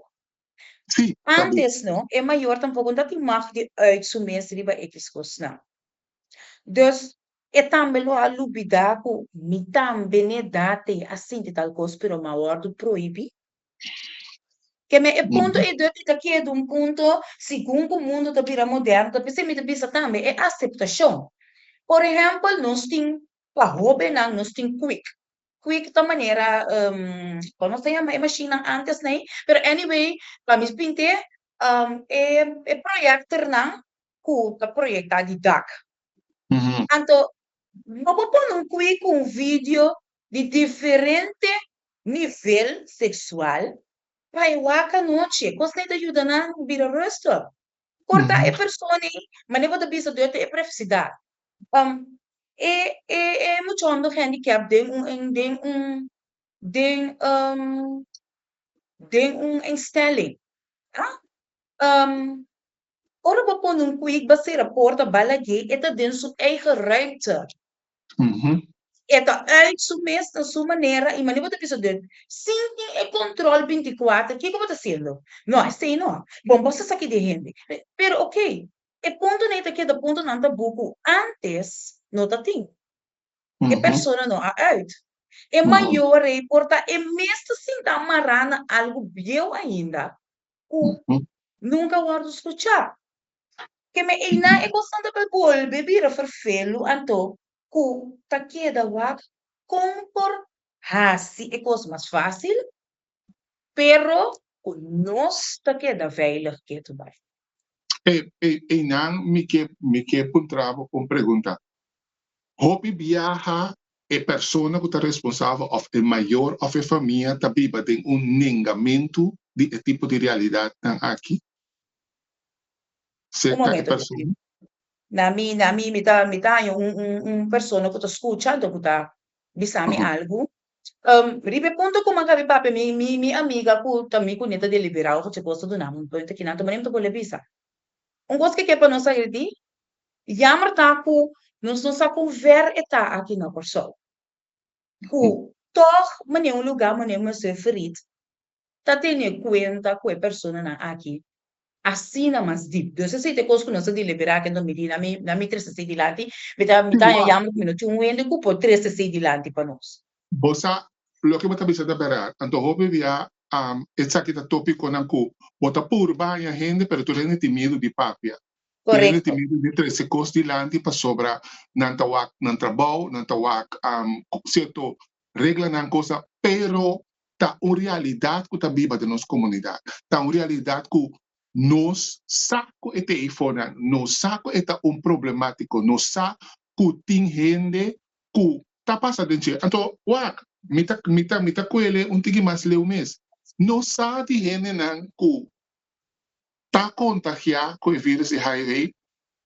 Sí, tabú. Ántes no, e mayor tampoko no ta tin mag di uit su mes riba ekis kosnan. Dus, e tambe lo a lubidá ku mi tambe n'edat ei a sinti tal kos, pero mi a wòrdu prohibí. Ke me e punto ei dor di ta keda un punto segun ku mundu ta bira moderno, ta p'esei mi ta bisa tambe e aseptashon. Por ehèmpel, nos tin pa hóbennan nos tin Quick. Quick ta manera, kon nos ta yama e mashinnan ántes nei? Pero anyway, pa mi pint'é e e proyektornan ku ta proyektá di dak. Anto bo por pone un Quick ku un video di diferente nivel seksual pa e wak anochi. Kos nei ta yuda nan bira rustig. Por ta e persona ei, manera bo ta bisa dor ta e privasidat. E e e mucha hòmber handicap den un den un den den un instelling. Ora bo pone un kwik ba sera porta ba lag'é e ta den su eigen ruimte. E ta uit su mes na su manera i manera bo ta bisa den sin tin e control binticuater kiko bo ta haciendo? No, esei no. Bon bo sa saki di hende. Pero ok, e punto nei ta keda puntonan ta buku antes no ta tin. E persona no a uit. E mayor ei por ta e mes ta sinta amará na algu bieu ainda ku nunka a wòrdu skuchá. Ke me einan e kosnan ta bai bolbe bira ferfelu anto ku ta keda wak kon por hasi e kos mas fásil, pero ku nos ta keda veilig ketu bai. Einan mi ke mi ke puntra bo un pregunta. Hopi biaha e persona ku ta responsabel òf e mayor òf e famia ta biba den un nengamentu di e tipo di realidatnan aki? Un Serka e momento, persona? Na mi, na mi, mi ta, mi ta haña un, un, un persona ku ta skucha anto ku ta bisa mi algu. Riba e punto ku mi a kabi papia, mi, mi, mi amiga ku ta mi kuné ta deliberá over dje kos ta duna mi un punto akinan, anto manera mi ta bolbe bisa. Un kos ke ke pa nos agredí, jammer ta ku nos no sa kon ver e ta aki na Kòrsou. Ku tòg manera un lugá manera Monsieur Ferit ta tene kuenta ku e personanan aki asina mas dip. Dus esei ta e kos ku nos ta deliberá aki anto mi di na mi na mi trese esei dilanti, mi ta mi ta haña yamber ku mi no tin un hende ku por trese esei dilanti pa nos. Bo sa loke bo ta bisa ta bèrdat. Anto hopi bia esaki ta tópikonan ku bo ta purba haña hende pero tur hende tin miedu di papia. Tur hende tin miedu di trese kos dilanti pasobra nan ta wak nan trabou, nan ta wak sierto reglanan kosa pero ta un realidat ku ta biba den nos komunidat, ta un realidat ku nos sa ku e ta eifonan, nos sa ku e ta un problemátiko, nos sa ku tin hende ku ta pasa den dje. Anto, wak, mi ta mi ta mi ta kuele un tiki mas leu mes. Nos sa di hendenan ku ta kontagiá ku e vírus di HIV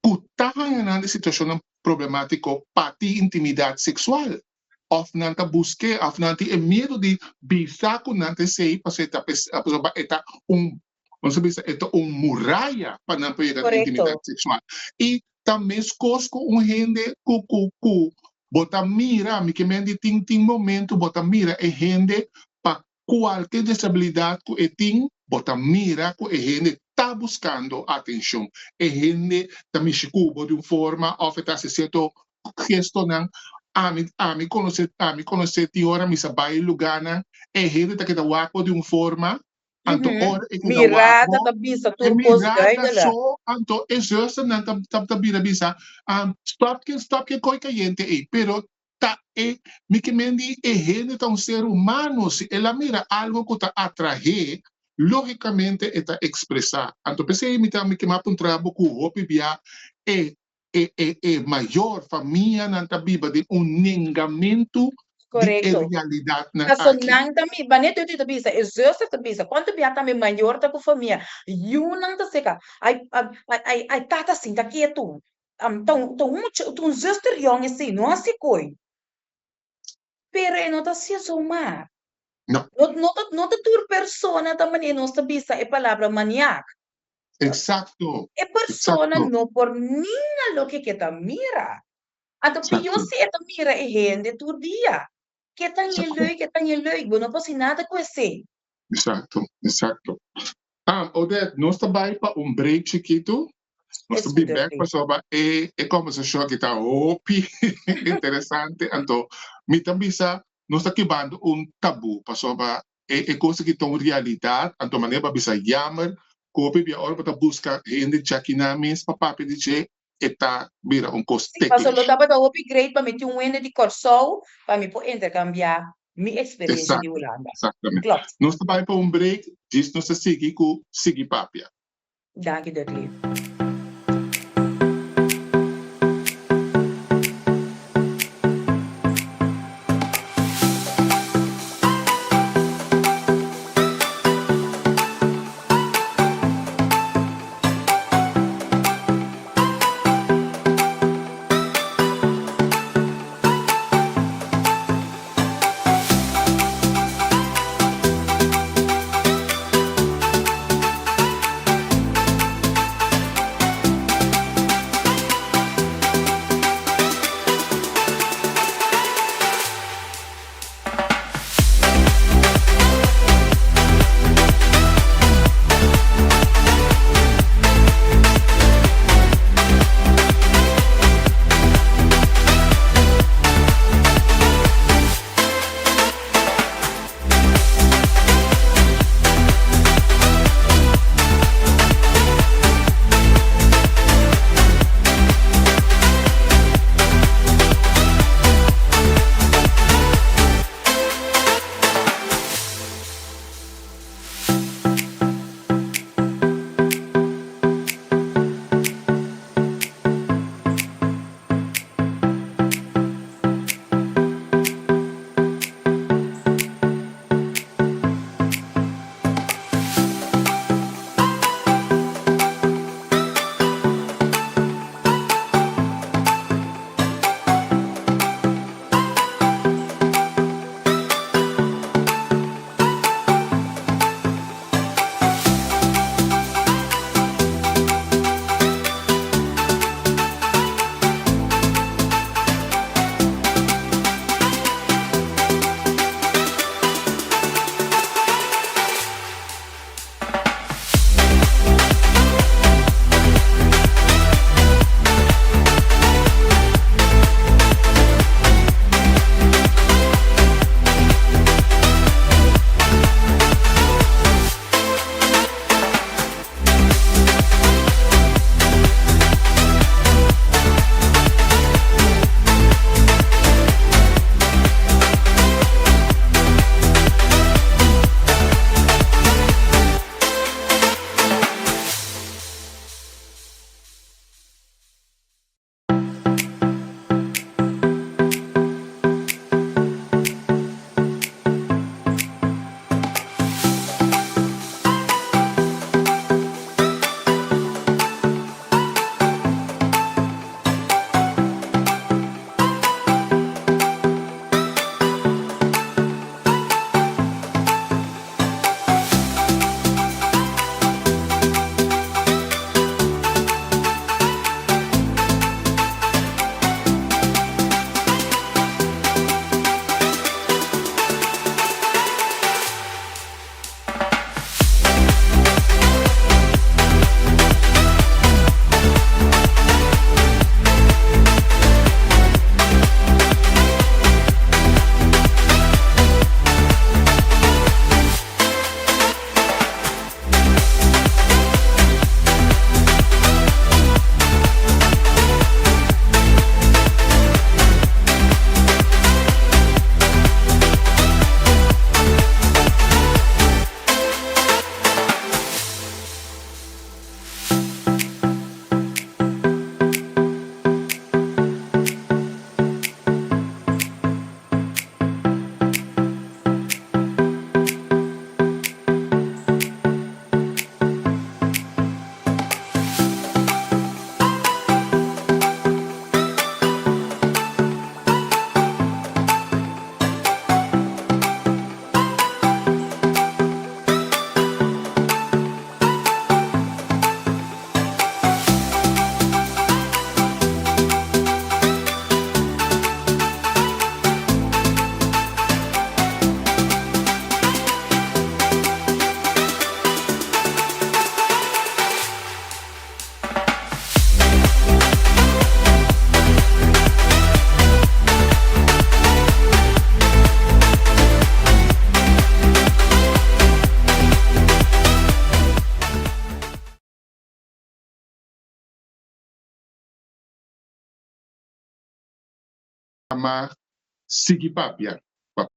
ku ta haña nan den situashonnan problemátiko pa tin intimidat seksual òf nan ta busk'é òf nan tin e miedu di bisa ku nan ta esei pasobra e ta pasobra e ta un nos ta bisa e ta un muraya pa nan por yega na intimidat seksual. I ta meskos ku un hende ku ku ku bo ta mira mi ke men di tin tin momentu bo ta mira e hende pa Kualke desabilidat ku e tin, bo ta mira ku e hende ta buskando atenshon. E hende ta mishi ku bo di un forma òf e ta hasi sierto gestonan. Ami, ami konosé, ami konosé tin ora mi sa bai lugánan, e hende ta keda wak bo di un forma, anto ora e keda wak Mirada bo, ta bisa e tur kos mirada duidelijk. so, anto e zusternan ta, ta, ta bira bisa, stòp ke, stòp ke koi kayente ei. Pero Ta e mi ke men di e hende ta un ser humano, si el a mira algo ku ta atrah'é, lógikamente e ta ekspresá. Anto p'esei mi ta mi ke m'a puntra bo ku hopi bia e e e e mayor famianan ta biba den un nengamentu di e Korekto. realidatnan Paso aki. nan ta mi, manera Dutty ta bisa, e zuster ta bisa, kuantu bia tambe mayor ta ku famia, yunan ta seka, ai ai ai ai tata sinta ketu, Ta un, ta un mucha, ta un zuster yong esei, no hasi koi. Pero e no ta hasié zomaar. No. No, no ta, no ta tur persona ta manera nos ta bisa e palabra maniak. Exacto. E persona Exacto. no por ninga loke ke ta mira. Anto pió Exacto. si e ta mira e hende tur dia. Ke ta ñe Exacto. leuk, ke ta ñe leuk, bo no por hasi nada ku esei. Exacto, exacto. Ah, Odette, nos ta bai pa un break chikitu. Nos ta Es bin un bek break. pasobra e e conversacion aki ta hopi interesante. Anto, mi ta bisa nos ta kibando un tabu pasobra e e cos aki ta un realidad. Anto, manera bo a bisa jammer cu hopi bia ora bo ta busca hende djakinan mes pa papia di dje, e ta bira un cos Sí, pasobra lo teklish. tabata hopi great pa mi tin un hende di Kòrsou pa mi por interkambiá mi eksperensha di Exacto, Hulanda. exactamente. Klopt. Nos ta bai pa un break, djis nos ta sigui cu Sigui Papia. Danki Dudley. Programa Sigui Papia pa.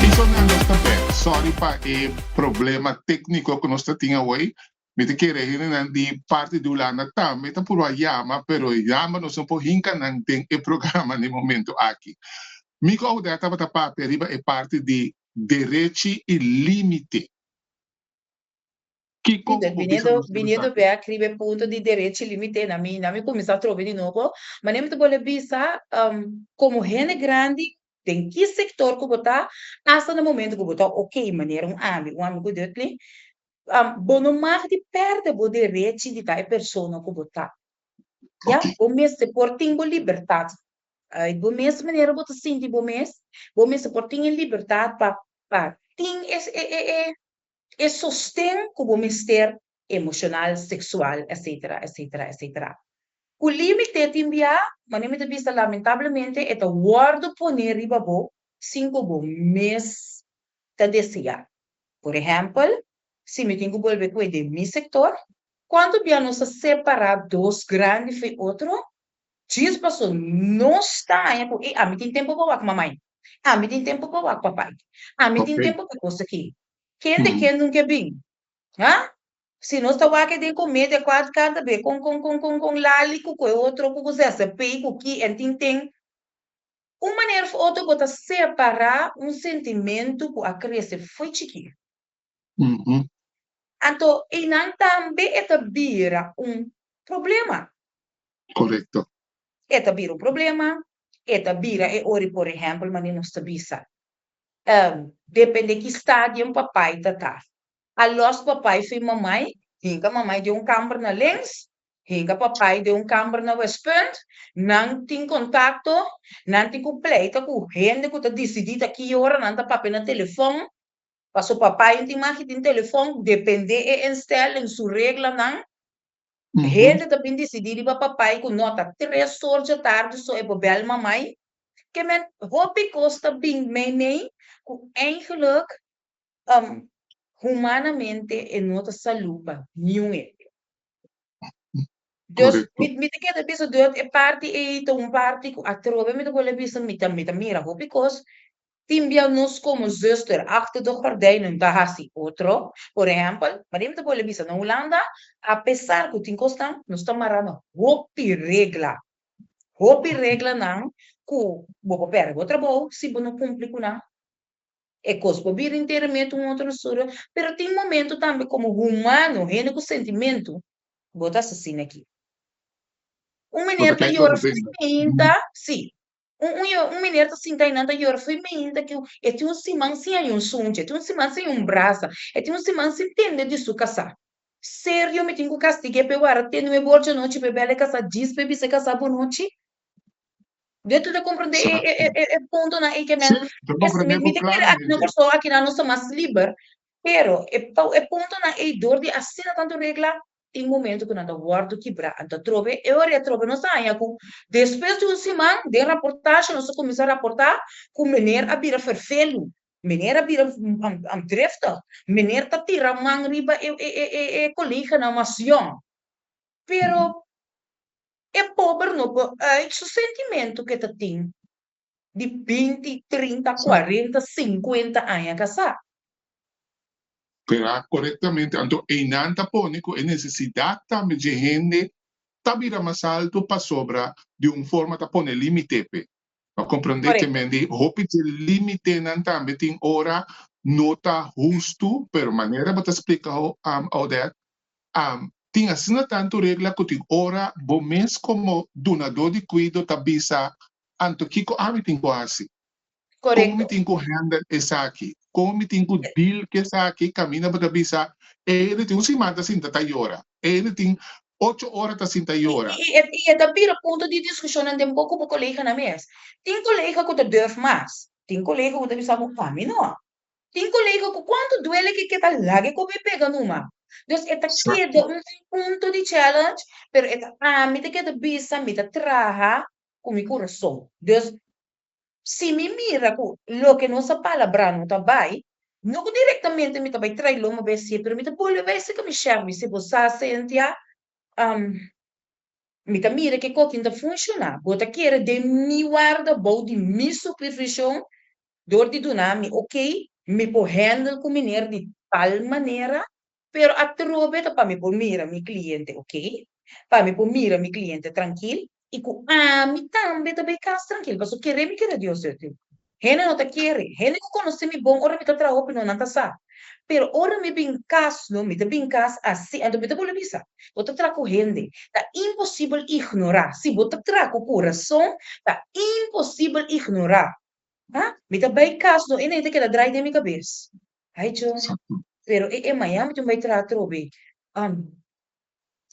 Isonan nos ta bek. Sorry pa e problema tecnico cu nos ta tin awey. Mi ta kere hendenan di parti di Hulanda tambe ta purba yama, pero yama nos no por hinca nan den e programa na e momento aki. Mi cu Audrey tabata papia riba e parti di derechi y limite. Kiko Peter, ku bo bisa biniendo, nos riba biniendo esaki? bek riba e punto di derechi limite, na mi, na mi kuminsá trobe di nobo, manera mi ta bolbe bisa, komo hende grandi, den ki sektor ku bo ta, asta na momento ku bo ta oké, manera un ami, un ami ku Dudley, bo no mag di pèrdè bo derechi di ta e persona ku bo ta. Ya, Oké. bo mester por tin bo libertat. Bo mes manera bo ta sinti bo mes, bo mester por tin e libertat pa pa tin e e e e sosten ku bo mester emoshonal, seksual, etcetera, etcetera, etcetera. Ku límite tin bia, manera mi ta bisa lamentablemente e ta wòrdu poné riba bo sin ku bo mes ta deseá. Por ehèmpel, si mi tin ku bolbe ku e den mi sektor, kuantu bia nos ta separá dos grandi fo'i otro djis paso nos ta haña ku, ey, ami tin tempu pa wak mamai, Ami tin tempu pa wak papai. Ami tin Ok. tempu pa kos aki. Kende Mm. ken nunca bin? Ha? Si nos ta wak den comedia cuat canta be con con con con con Lali cu cu e otro cu cu ZZP cu ki en tin ten. Un manera of otro bo ta separa un sentimento cu a crece fo'i chiki. Mhm. Anto einan tambe e ta bira un problema. Correcto. E ta bira un problema, e ta bira e ori por ehempel manera nos ta bisa depende ki stadium papai ta ta. A los papai fo'i mamai, hinka mamai den un kamber na links, hinka papai den un kamber na westpunt, nan tin kontakto, nan tin ku pleita ku hende ku ta disidí ta ki ora nan ta papia na telefon, Paso papai no tin maki tin telefon, depende e instelling su reglanan, hende ta bin disidí riba papai ku no ta tres or dje tardi so e por bèl mamai. Ke men hopi kos ta bin meimei ku eigenlijk humanamente e no ta salú pa niun hende. Dus Correcto. mi, mi ta keda bisa dot e parti ei ta un parti ku atrobe mi ta bolbe bisa mi ta mi ta mira hopi kos tin bia nos komo zuster achter de gordijnen ta hasi otro. Por ehèmpel, manera mi ta bolbe bisa na Hulanda apesar ku tin kosnan nos ta mara na hopi regla, hopi reglanan ku bo por pèrdè bo trabou si bo no kumpli ku nan. E kos por bira enteramente un otro historia, pero tin momento tambe komo humano, hende ku sentimentu, bo ta asesina aki. Un Bo meneer ta ta kijk yora otro fo'i banda. meinta, sí. Un meneer ta sinta einan ta yora fo'i meinta ku e tin un siman sin haña un sunchi, e tin un siman sin un brasa, e tin un siman sin tende di su kasá. Serio mi tin ku kastig'é p'e wara te nuebe or djanochi p'e bèl e kasá djis p'e bisa e kasá bonochi? Yo ta comprende e, e, e, e, e puntonan ei ke Sí, men ta es, mi, comprende mi bo ta kere aki na claramente. Kòrsou akinan nos ta mas liber, pero e, e puntonan ei dor di asina tantu regla tin momento ku nan ta wòrdu kibrá. Anto atrobe e ora ei atrobe nos a haña ku despues di un siman den raportashe nos a kuminsá raportá ku meneer a bira ferfelu, meneer a bira driftig, meneer ta tira man riba e e e e koleganan mas yòn. Pero e pober no por uit su sentimentu ku e ta tin di binti, trinta, kuarenta, sinkuenta aña kasá. Pera korektamente, anto einan ta pone ku e nesesidat tambe dje hende ta bira mas altu pasobra di un forma ta pone límite p'e. Pa komprondé ke men di hopi dje límitenan tambe tin ora no ta hustu, pero manera bo ta splika Odette, tin asina tantu regla ku tin ora bo mes komo dunadó di kuido ta bisa, Anto kiko ami tin ku hasi? Kon mi Korekto. tin ku handle esaki? Kon mi tin ku deal ku esaki? Kaminda bo ta bisa, e hende tin un siman ta sinta ta yora, e hende tin ocho ora ta sinta I, yora. i, i, i e ta bira punto di diskushonnan den bo ku bo koleganan mes. Tin kolega ku ta durf mas, tin kolega ku ta bisa bo, ami no. Tin kolega ku kuantu duele ke ke ta laga e kobe pega numa. Dus e ta keda un punto di challenge, pero e ta ami ta keda bisa mi ta traha ku mi kurason. Dus si mi mira ku loke nos a palabrá no ta bai, no ku direktamente mi ta bai tra'i lomba bai hasié, pero mi ta bolbe bai hasi ku mi shèf, mi si bo sa Cynthia, Mi ta mira ke kokin ta funshoná. Bo ta kere den mi warda bou di mi supervishon dor di duna mi okey, mi por handle ku meneer di tal manera, pero atrobe ta pa mi por mira mi kliente okey, pa mi por mira mi kliente trankil i ku ami tambe ta bay kas trankil pasobra kere mi kere Dios yo tin. Hende no ta kere. Hende ku konosé mi bon ora mi ta traha hopi no nan ta sa. Pero ora mi bin kas no, mi ta bin kas asi. Anto mi ta bolbe bisa, bo ta traha ku hende, ta imposibel ignorá. Si bo ta traha ku kurason, ta imposibel ignorá. Ha? Mi ta bai kas no, e nei ta keda drai den mi kabes. Ai John, pero e e mañana mi tin bai traha atrobe.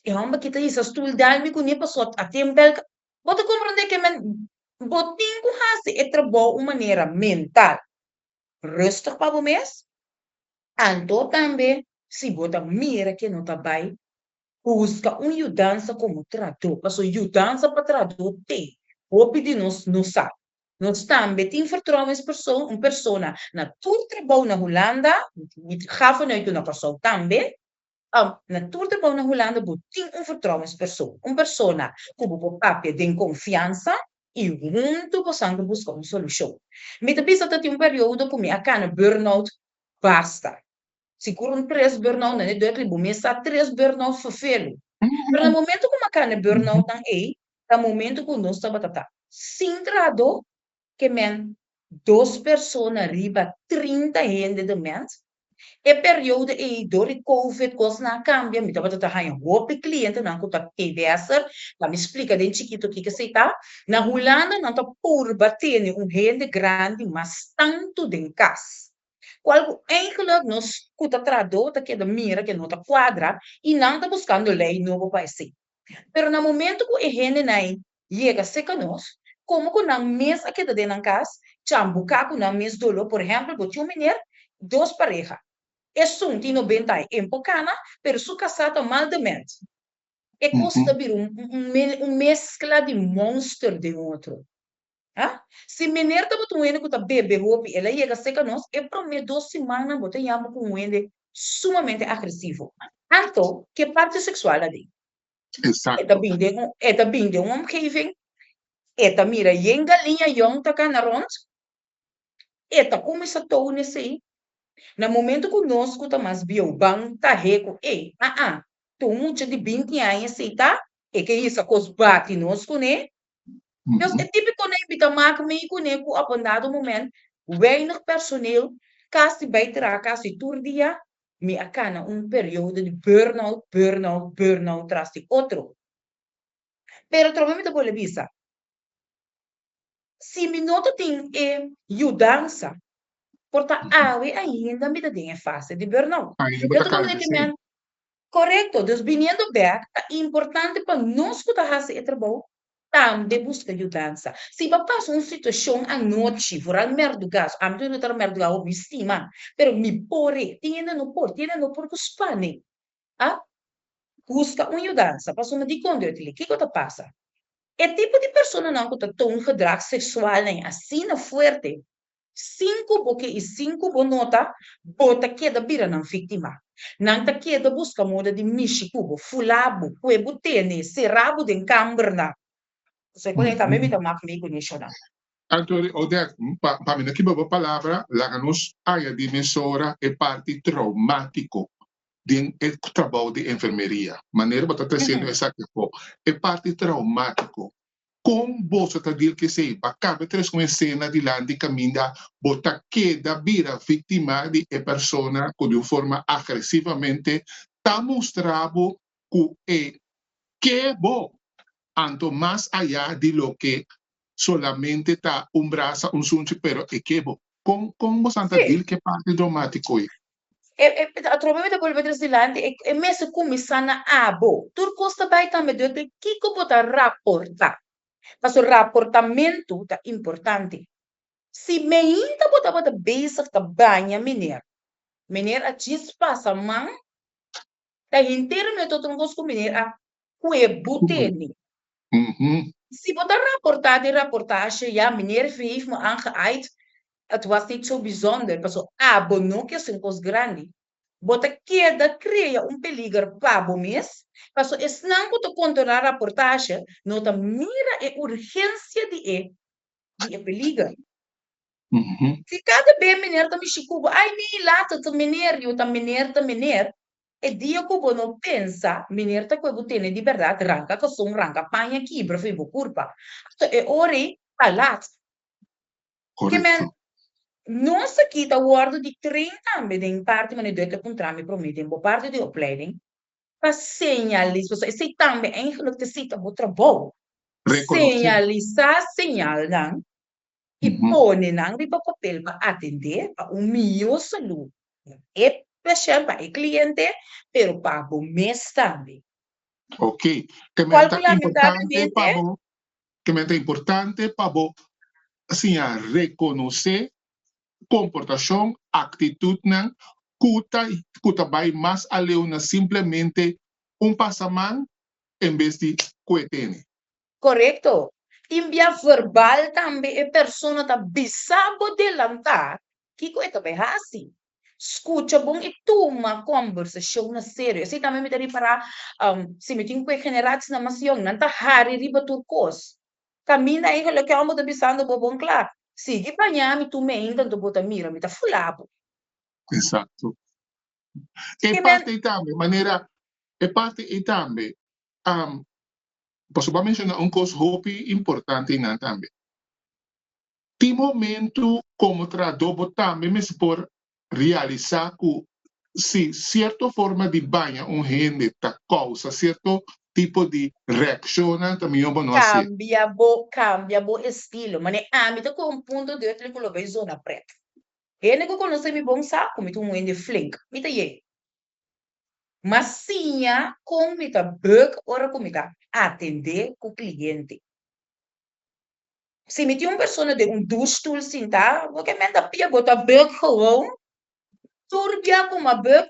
E hòmber aki ta hisa stul dal mi kuné pasobra a tin bèl. Bo ta komprondé ke men bo tin ku hasi e trabou un manera mental rustig pa bo mes, anto tambe si bo ta mira ke no ta bai, buska un yudansa komo tradó, pasobra yudansa pa tradó te hopi di nos no sa. Nos tambe tin vertrouwenspersoon, un persona na tur trabou na Hulanda, mi ta gaf vanuit ku na Kòrsou tambe, Na tur trabou na Hulanda bo tin un vertrouwenspersoon, un persona ku bo por papia den konfiansa i huntu bosan ta buska un solushon. Mi ta bisa ta tin un periodo ku mi a kana burnout basta. Sigur un tres burnout nan e duerklik bo mes sa tres burnout ferfelu. Pero na momento ku mi a kana e burnoutnan ei ta momento ku nos tabata ta sin trahadó ke men dos persona riba 30 hende de mens. E periodo ei dor di covid kosnan a kambia, mi tabata ta haña hopi klientenan ku ta TBS'er, pa mi splika den chikito kiko esei ta. Na Hulanda nan ta purba tene un hende grandi mas tantu den kas. Kual ku eigenlijk nos ku ta trahadó ta keda mira ke no ta kuadra i nan ta buskando lei nobo pa esei. Pero na momento ku e hendenan yega serka nos, komo ku nan mes a keda den nan kas, chambuká ku nan mes doló, por ehèmpel, bo tin un meneer, dos pareha, esun tin nobenta aña, e por kana, pero su kasá ta mal dement. E kos ta bira un meskla di monster den otro. Ha? Si meneer tabata un hende ku ta bebe hopi, el a yega serka nos, e promé dos simannan bo ta yama ku un hende sumamente agresivo. Anto, ke parti seksual aden? E ta bin den un, e ta bin den un omgeving, e ta mira yen galiña yòn ta kana rònt, e ta kuminsá toon esei. Na momento ku nos ku ta mas bieu ban ta he ku e, aa, ta un mucha di binti aña esei ta, e ke hisa kos bati nos kuné. Dus e típiko nan mi ta mak mee kuné ku op un dado moment weinig personeel. Kasi bai traha kasi tur dia, mi a kana un periodo di burnout, burnout, burnout tras di otro. Pero trobe mi ta bolbe bisa, si mi no ta tin e yudansa, por ta awe ainda mi ta den e fase di burnout. Ainda bo Yo ta ta kana komprende den ke esei. men Korekto, dus biniendo bèk ta importante pa nos ku ta hasi e trabou tambe buska yudansa. Si bo pasa un situashon anochi, vooral mèrdugas, ami tur no ta mèrduga hopi, mi stima, pero mi por e, tin hende no por, tin hende no por ku spane. A buska un yudansa, pasobra dikon Dios di kiko ta pasa? E tipo di personanan ku ta toon gedrag seksualnan asina fuerte, Sin ku bo ke i sin ku bo nota, bo ta keda bira nan víktima. Nan ta keda buska moda di mishi ku bo, fula bo, kue bo tene, sera bo den kambernan. Pasobra ku tambe mi ta mak mei ku neshonan. Anto, Odette, pa mi no kiba bo palabra, laga nos añadi mesora e parti traumátiko den e trabou di enfermeria. Manera bo ta tresiendo esaki afó, e parti traumátiko. Kon boso ta deal ku esei? Pa kaba tres un esena dilanti kaminda bo ta keda bira víktima di e persona ku di un forma agresivamente ta mustra bo ku e ke bo, anto mas ayá di loke solamente ta un brasa, un sunchi, pero e ke bo. Kon kon boso ta deal ku e parti traumatiko ei? E atrobe mi ta bolbe tres dilanti, e mester kuminsá na abo. Tur kos ta bai tambe dor di kiko bo ta raportá. Pasobra raportamentu ta importante. Si meinta bo tabata bezig ta baña meneer, meneer a djis pasa man, ta henter mi a tota un kos ku meneer a kue bo tene. Si bo ta raportá den raportashe, ya meneer heeft me aangeaaid, het was niet zo bijzonder, pasobra abo no ke hasi un kos grandi. Bo ta keda krea un peliger pa bo mes, pasobra esnan ku ta kontrolá raportashe no ta mira e urgensia di e di e peliger. Si kada be meneer ta mishi ku bo, ai mi laat het meneer, yu ta meneer ta meneer, E dia ku bo no pensa, meneer ta kue bo tene di bèrdat, ranka kason, ranka paña kibra for bo kurpa. Anto e ora ei ta lat. Ke men, nos aki ta wòrdu di train tambe den parti manera Dirk a puntra mi promé den bo parti di opleiding pa señalis, pasobra esei tambe eigenlijk ta esei ta bo trabou, señalisá señalnan i pone nan riba papel pa atendé pa un mihó salú pa e pashènt, pa e kliente, pero pa bo mes tambe. Ok, ke men Kual ta ku importante pa lamentablemente. bo, ke men ta importante pa bo siña rekonosé komportashon, aktitutnan ku ta ku ta bai mas aleu na simplemente un pasaman en bes di kue tene. Korekto. Tin bia verbal tambe e persona ta bisa bo delantá kiko e ta bai hasi. Skucha bon i tuma kombersashon na serio. Esei tambe mi ta ripará si mi tin ku e generatienan mas yòn, nan ta hari riba tur kos. Kaminda eigenlijk e hòmber ta bisando bo bon kla, sigui baña mi tur meinta anto bo ta mira mi ta fula bo. Esakto. E parti ei tambe, manera e parti ei tambe, Pasobra bo a menshoná un kos hopi importante einan tambe. Tin momentu komo trahadó bo tambe mester por realisá ku si sierto forma di baña un hende ta kousa sierto tipo di reakshonnan ta mihó bo no hasié. Kambia bo, kambia bo estilo. Manera ami ta ku un punto duidelijk ku lo bai zona pret. Hende ku konosé mi bon sa ku mi ta un hende flink. Mi ta yei. M'a siña kon mi ta buk ora ku mi ta atendé ku kliente. Si mi tin un persona den un douchestoel sintá, bo ke menta pia bo ta buk gewoon. Tur bia ku m'a buk,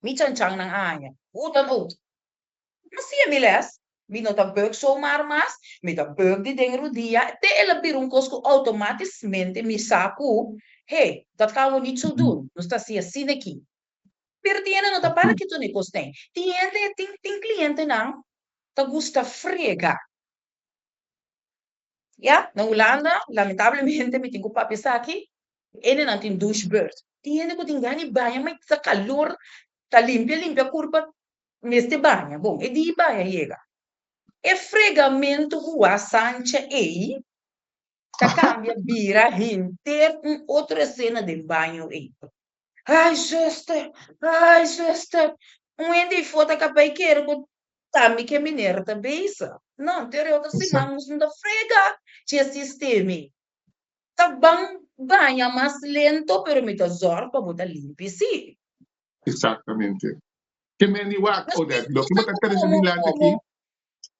mi chanchannan a haña. Hoe dan ook. M'a siña mi les. Mi no ta buk zomaar mas, mi ta buk di den rudia te el a bira un kos ku outomatismente mi sa ku, hey, dat gaan we niet zo doen. Nos ta hasi asina aki. Pero tin hende no ta para ki tuni kos den. Tin hende, tin tin klientenan ta gusta frega. Ya, na Hulanda, lamentablemente mi tin ku papia esaki, hendenan tin douchebeurt. Tin hende ku tin gana di baña ma ta kalor, ta limpia limpia kurpa, mester baña. Bon, e dia baña yega. E fregamentu ku a sancha ei ta kambia bira henter un otro esena den baño ei. Ai zuster, ai zuster. Un hende ei for ta kaba ei kere ku ta mi ke meneer ta bezig. No, te ora e otro siman nos no ta frega dje sistema ei. Ta ban baña mas lento pero mi ta zòrg pa bo ta limpi sí. Exactamente. Ke men di wak, Odette, loke bo ta trese dilanti aki,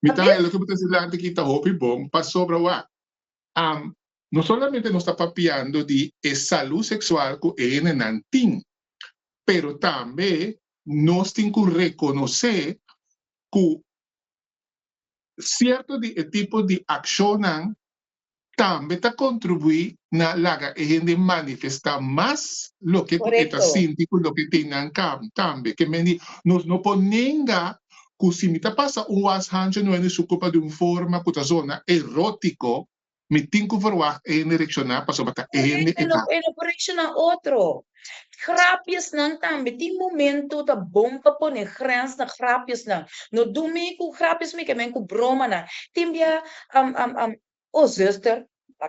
mi ta haña loke bo ta trese dilanti aki ta hopi bon pasobra wak, no solamente nos ta papiando di e salú seksual ku e hendenan tin, pero tambe nos tin ku rekonosé ku sierto di e tipo di akshonnan tambe ta kontribuí na laga e hende manifestá mas loke ku e ta sinti ku loke tin nan tambe. Ke men di nos no por nenga ku si mi ta pasa un was hancho no hende su kurpa di un forma ku ta zona erótiko, mi tin ku verwagt e hende reakshoná pasobra ta e hende e ta. E no por reakshoná otro. Grapjesnan tambe tin momento ta bon pa pone grens na grapjesnan. No dumi ku grapjes mi ke men ku bromanan. Tin bia oh zuster,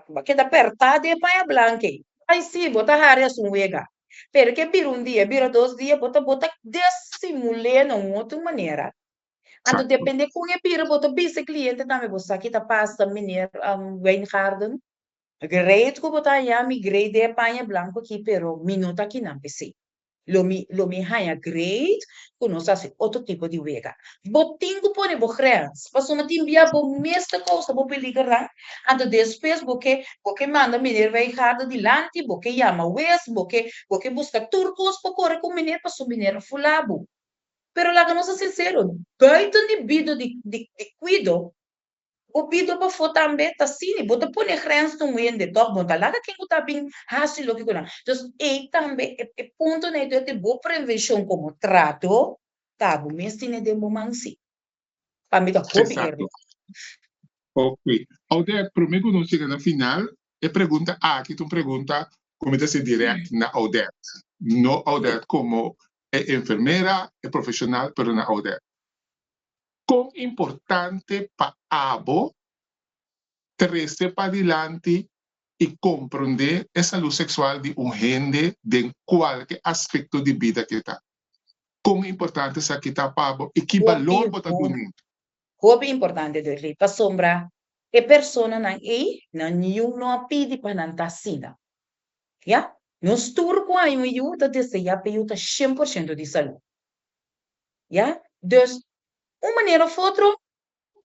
bo keda pertá den e paña blank ei. Ai sí, bo ta hari as un wega. Pero ke bira un dia, bira dos dia, bo ta bo ta desimul'é na un otro manera. Anto depende kon e bira, bo ta bisa e kliente tambe, bo sa ki ta pasa, meneer Wijngaarden? Great ku bo ta haña mi great den e paña blanku aki, pero mi no ta kinan p'esei. Lo mi lo mi haña great ku nos hasi otro tipo di wega. Bo tin ku pone bo grens, pasobra tin bia bo mes ta kousa bo peligernan, anto despues bo ke bo ke manda meneer Wijngaarden dilanti, bo ke yama wes, bo ke bo ke buska tur kos pa kore ku meneer pasobra meneer a fula bo. Pero laga nos ta sinsero, buiten di bido di di di kuido, Bo bido pafó tambe ta asina, bo ta pone grens na un hende tòg bo no ta laga ken ku ta bin hasi loke ku nan. Dus ei tambe e e punto na e di bo prevenshon komo trato ta bo mes tene den bo man si. Pa mi ta hopi Exacto. Ok. Audette, promé ku nos yega na final, e pregunta aki ta un pregunta ku mi ta hasi dirèkt na Audette. No Audette komo e enfermera, e profeshonal, pero na Audette. Kon importante pa abo trese padilanti i komprondé e salú seksual di un hende den kualke aspekto di bida ke ta? Kon importante esaki ta pa bo i ki balor bo ta dun'é? Hopi importante, Dudley, pasobra e personanan ei nan niun no a pidi pa nan ta asina. Ya, nos tur ku haña un yu ta deseá pa e yu ta 100% di salú. Ya, dus un manera of otro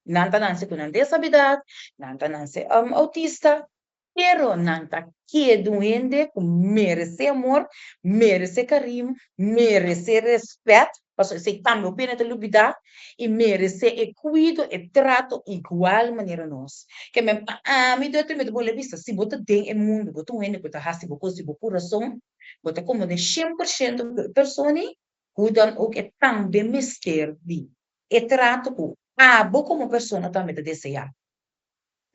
nan ta nanse ku nan desabilidat, nan ta nanse autista, pero nan ta keda un hende ku meresé amor, meresé kariño, meresé rèspèt, pasobra esei tambe hopi hende ta lubidá, i meresé e kuido, e trato igual manera nos. Ke men pa ami dòkter mi ta bolbe bisa, si bo ta den e mundu, bo ta un hende ku ta hasi bo kos di bo kurason, bo ta komprondé 100% ku e persona ei, Hoe dan ook e tambe mester di e trato ku abo komo persona tambe ta deseá.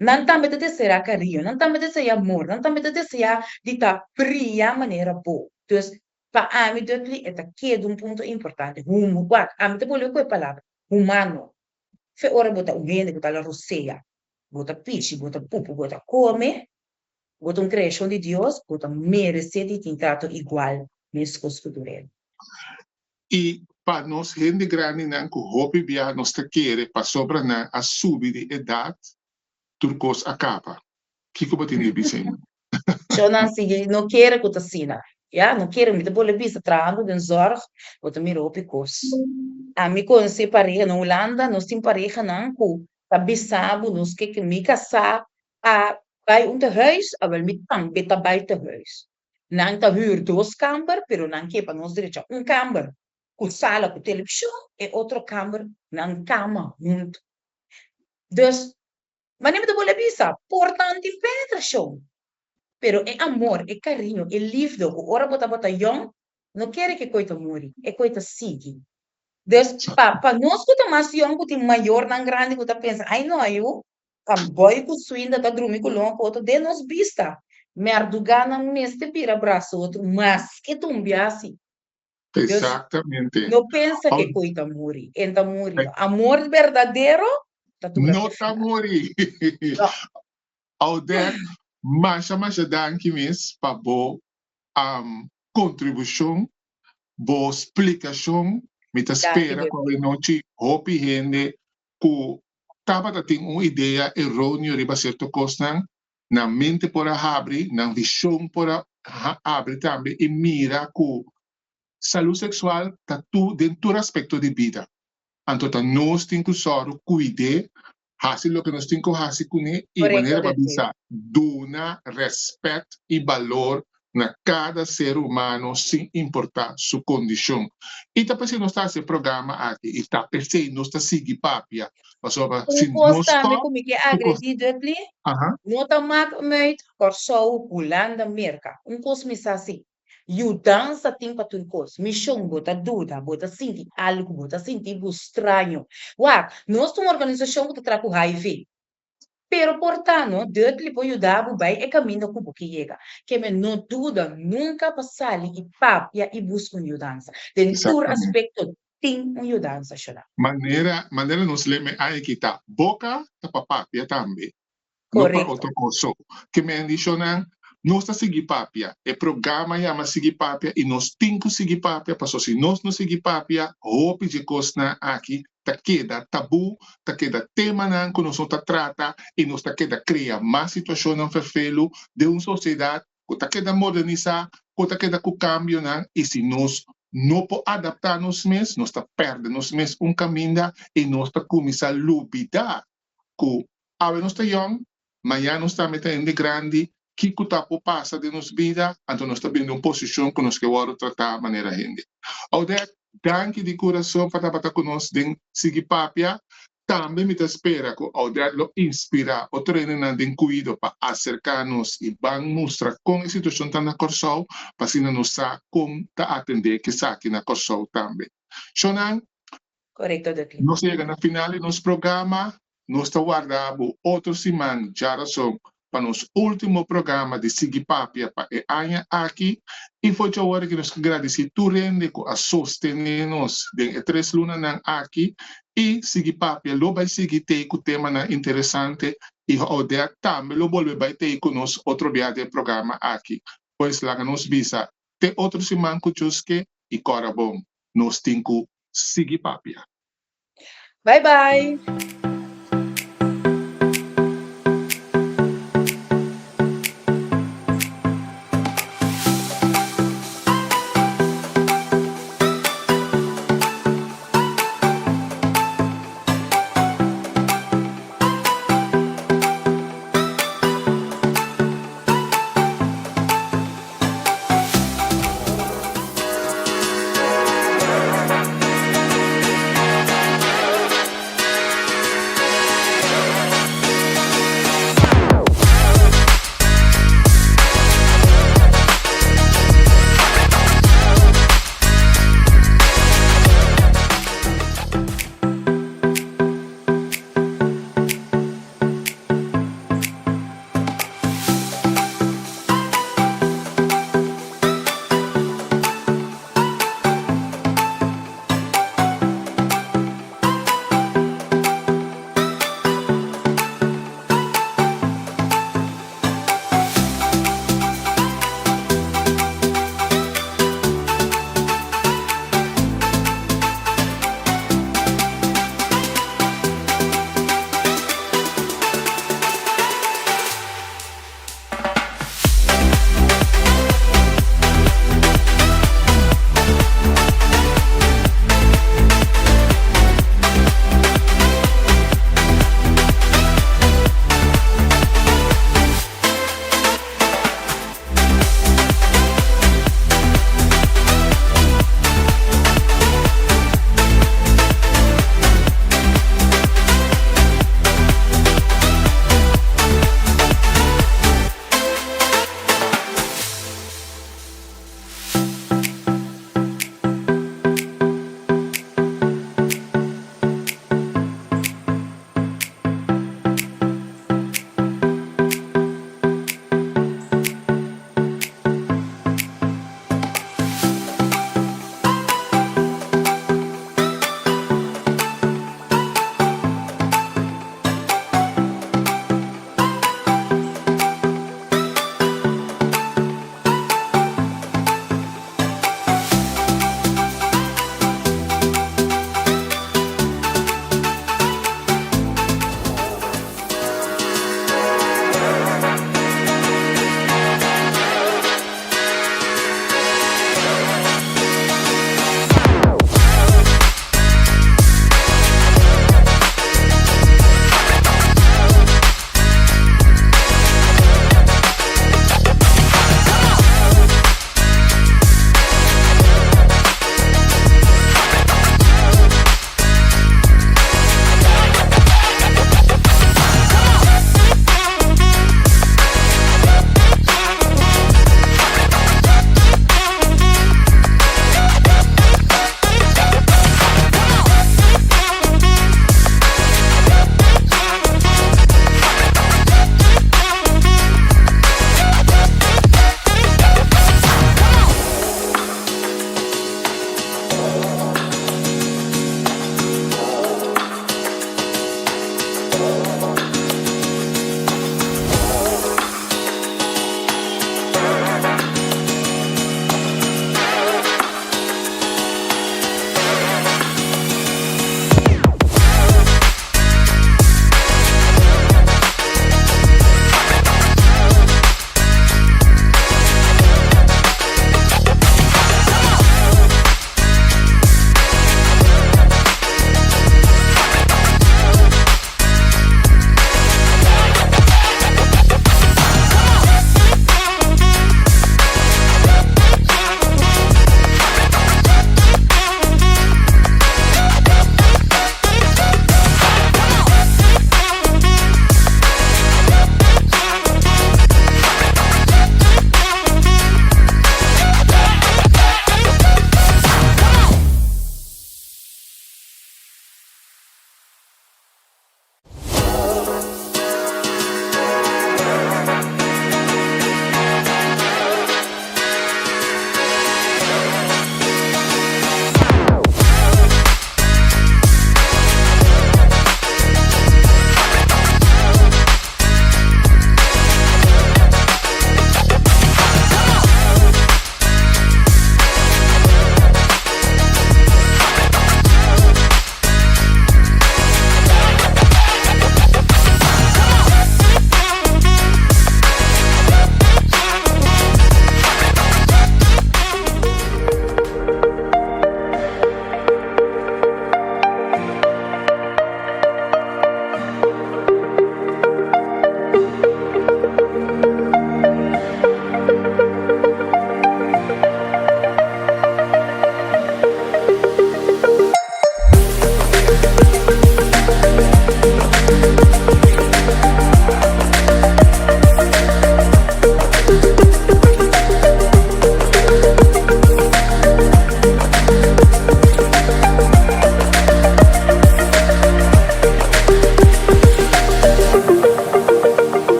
Nan tambe ta deseá kariño, nan tambe ta deseá amor, nan tambe ta deseá di ta bria manera bo. Dus, pa ami Dudley e ta keda un punto importante. Humo, wak, ami ta bolbe ku e palabra, humano. Fe ora bo ta un hende ku ta la rosea, bo ta pishi, bo ta pupu, bo ta kome, Bo ta un creacion di Dios, bo ta merece di tin trato igual mescos cu tur hende. I pa nos hende grandinan cu hopi bia nos ta kere pasobra nan a subi di edad, tur cos a caba. Kico bo tin di bisa ei? Shownan sigui no kere cu ta asina. Ya, no kere. Mi ta bolbe bisa, trahando den zorg, bo ta mira hopi cos. Ami conoce pareha na Hulanda, nos tin parehanan cu ta bisa bo, nos ke mi casá a bai un tehuis, awel mi tambe ta bai tehuis. Nan ta huur dos kamber, pero nan ke pa nos drecha un kamber ku sala ku televishon, e otro kamber nan kama huntu. Dus, manera mi ta bolbe bisa, por ta nan tin penetrashon, pero e amor, e kariño, e lifde ku ora bo tabata yòn, no kere ku e koi ta muri, e koi ta sigui. Dus, pa nos ku ta mas yòn, ku tin mayornan grandi ku ta pensa, ai no, ayu, Ta boy ku Swinda ta drumi ku lon ku otro den nos bista. Merdugánan mester bira brasa otro maske ta un biasi. Dus, Exactamente. no pensa ku e koi ta muri. En ta muri no. Amor berdadero ta dura No te ta final. muri. No. Audette, masha masha danki mes pa bo. kontribushon, bo splikashon. Mi ta Danki, spera ku Dutly. awenochi hopi hende ku tabata tin un idea eróneo riba sierto kosnan, nan mente por a habri, nan vishon por a habri tambe i mira ku salú seksual ta tur den tur aspekto di bida. Anto ta nos tin ku sòru kuid'é, hasi loke nos tin ku hasi kuné i Korekto, manera bo a Dutly. bisa, duna rèspèt i balor na kada ser humano sin importá su kondishon. I ta p'esei nos ta hasi e programa aki i ta p'esei nos ta sigui papia, pasobra Un si kos no tambe stòp ku mi ke ku kos. agredí, Dutly, Aha. no ta mak uit Kòrsou, Hulanda, Merka. Un kos mi sa si, yudansa tin pa tur kos. Mishon, bo ta duda, bo ta sinti algu, bo ta sinti bo straño. Wak, nos ta un organisashon ku ta traha ku HIV. Pero por ta no, Dudley por yuda bo bai e kaminda ku bo ke yega. Keme no duda nunka pa sali i papia i buska un yudansa. Den tur Exactamente. aspekto tin un yudansa, Shona. Manera, manera nos lema e aña aki ta, boka ta pa papia tambe, no pa Korekto. otro kos. So, ke men di shonnan, nos ta sigui papia. E programa yama Sigui Papia i nos tin ku sigui papia, paso si nos no sigui papia, hopi dje kosnan aki ta keda tabú, ta keda temanan ku nos no ta trata i nos ta keda krea mas situashonnan ferfelu den un sosiedat ku ta keda modernisá, ku ta keda ku kambionan i si nos no por adaptá nos mes, nos ta pèrdè nos mes un kaminda i nos ta kuminsá lubidá ku awe nos ta yòn, mañan nos tambe ta hende grandi, kiko ta por pasa den nos bida, anto nos ta bini den un posishon ku nos ke wòrdu tratá manera hende. Odette, danki di kurason pa tabata ku nos den Sigui Papia. Tambe mi ta spera ku Odette lo inspirá otro hendenan den kuido pa aserká nos i ban mustra kon e situashon ta na Kòrsou, pa asina nos sa kon ta atendé kesaki na Kòrsou tambe. Shonnan, Korekto, Dutly. Nos a yega na final di nos programa. Nos ta warda bo otro siman djarason pa nos ultimo programa di Sigui Papia pa e aña aki. I for djawor aki nos ke gradisí tur hende ku a sostené nos den e tres lunanan aki. I Sigui Papia lo bai sigui tei ku temanan interesante i Odette tambe lo bolbe bai tei ku nos otro bia den e programa aki. Pues laga nos bisa te otro siman ku Djoske i kòrda bon, nos tin ku sigui papia. Bye bye.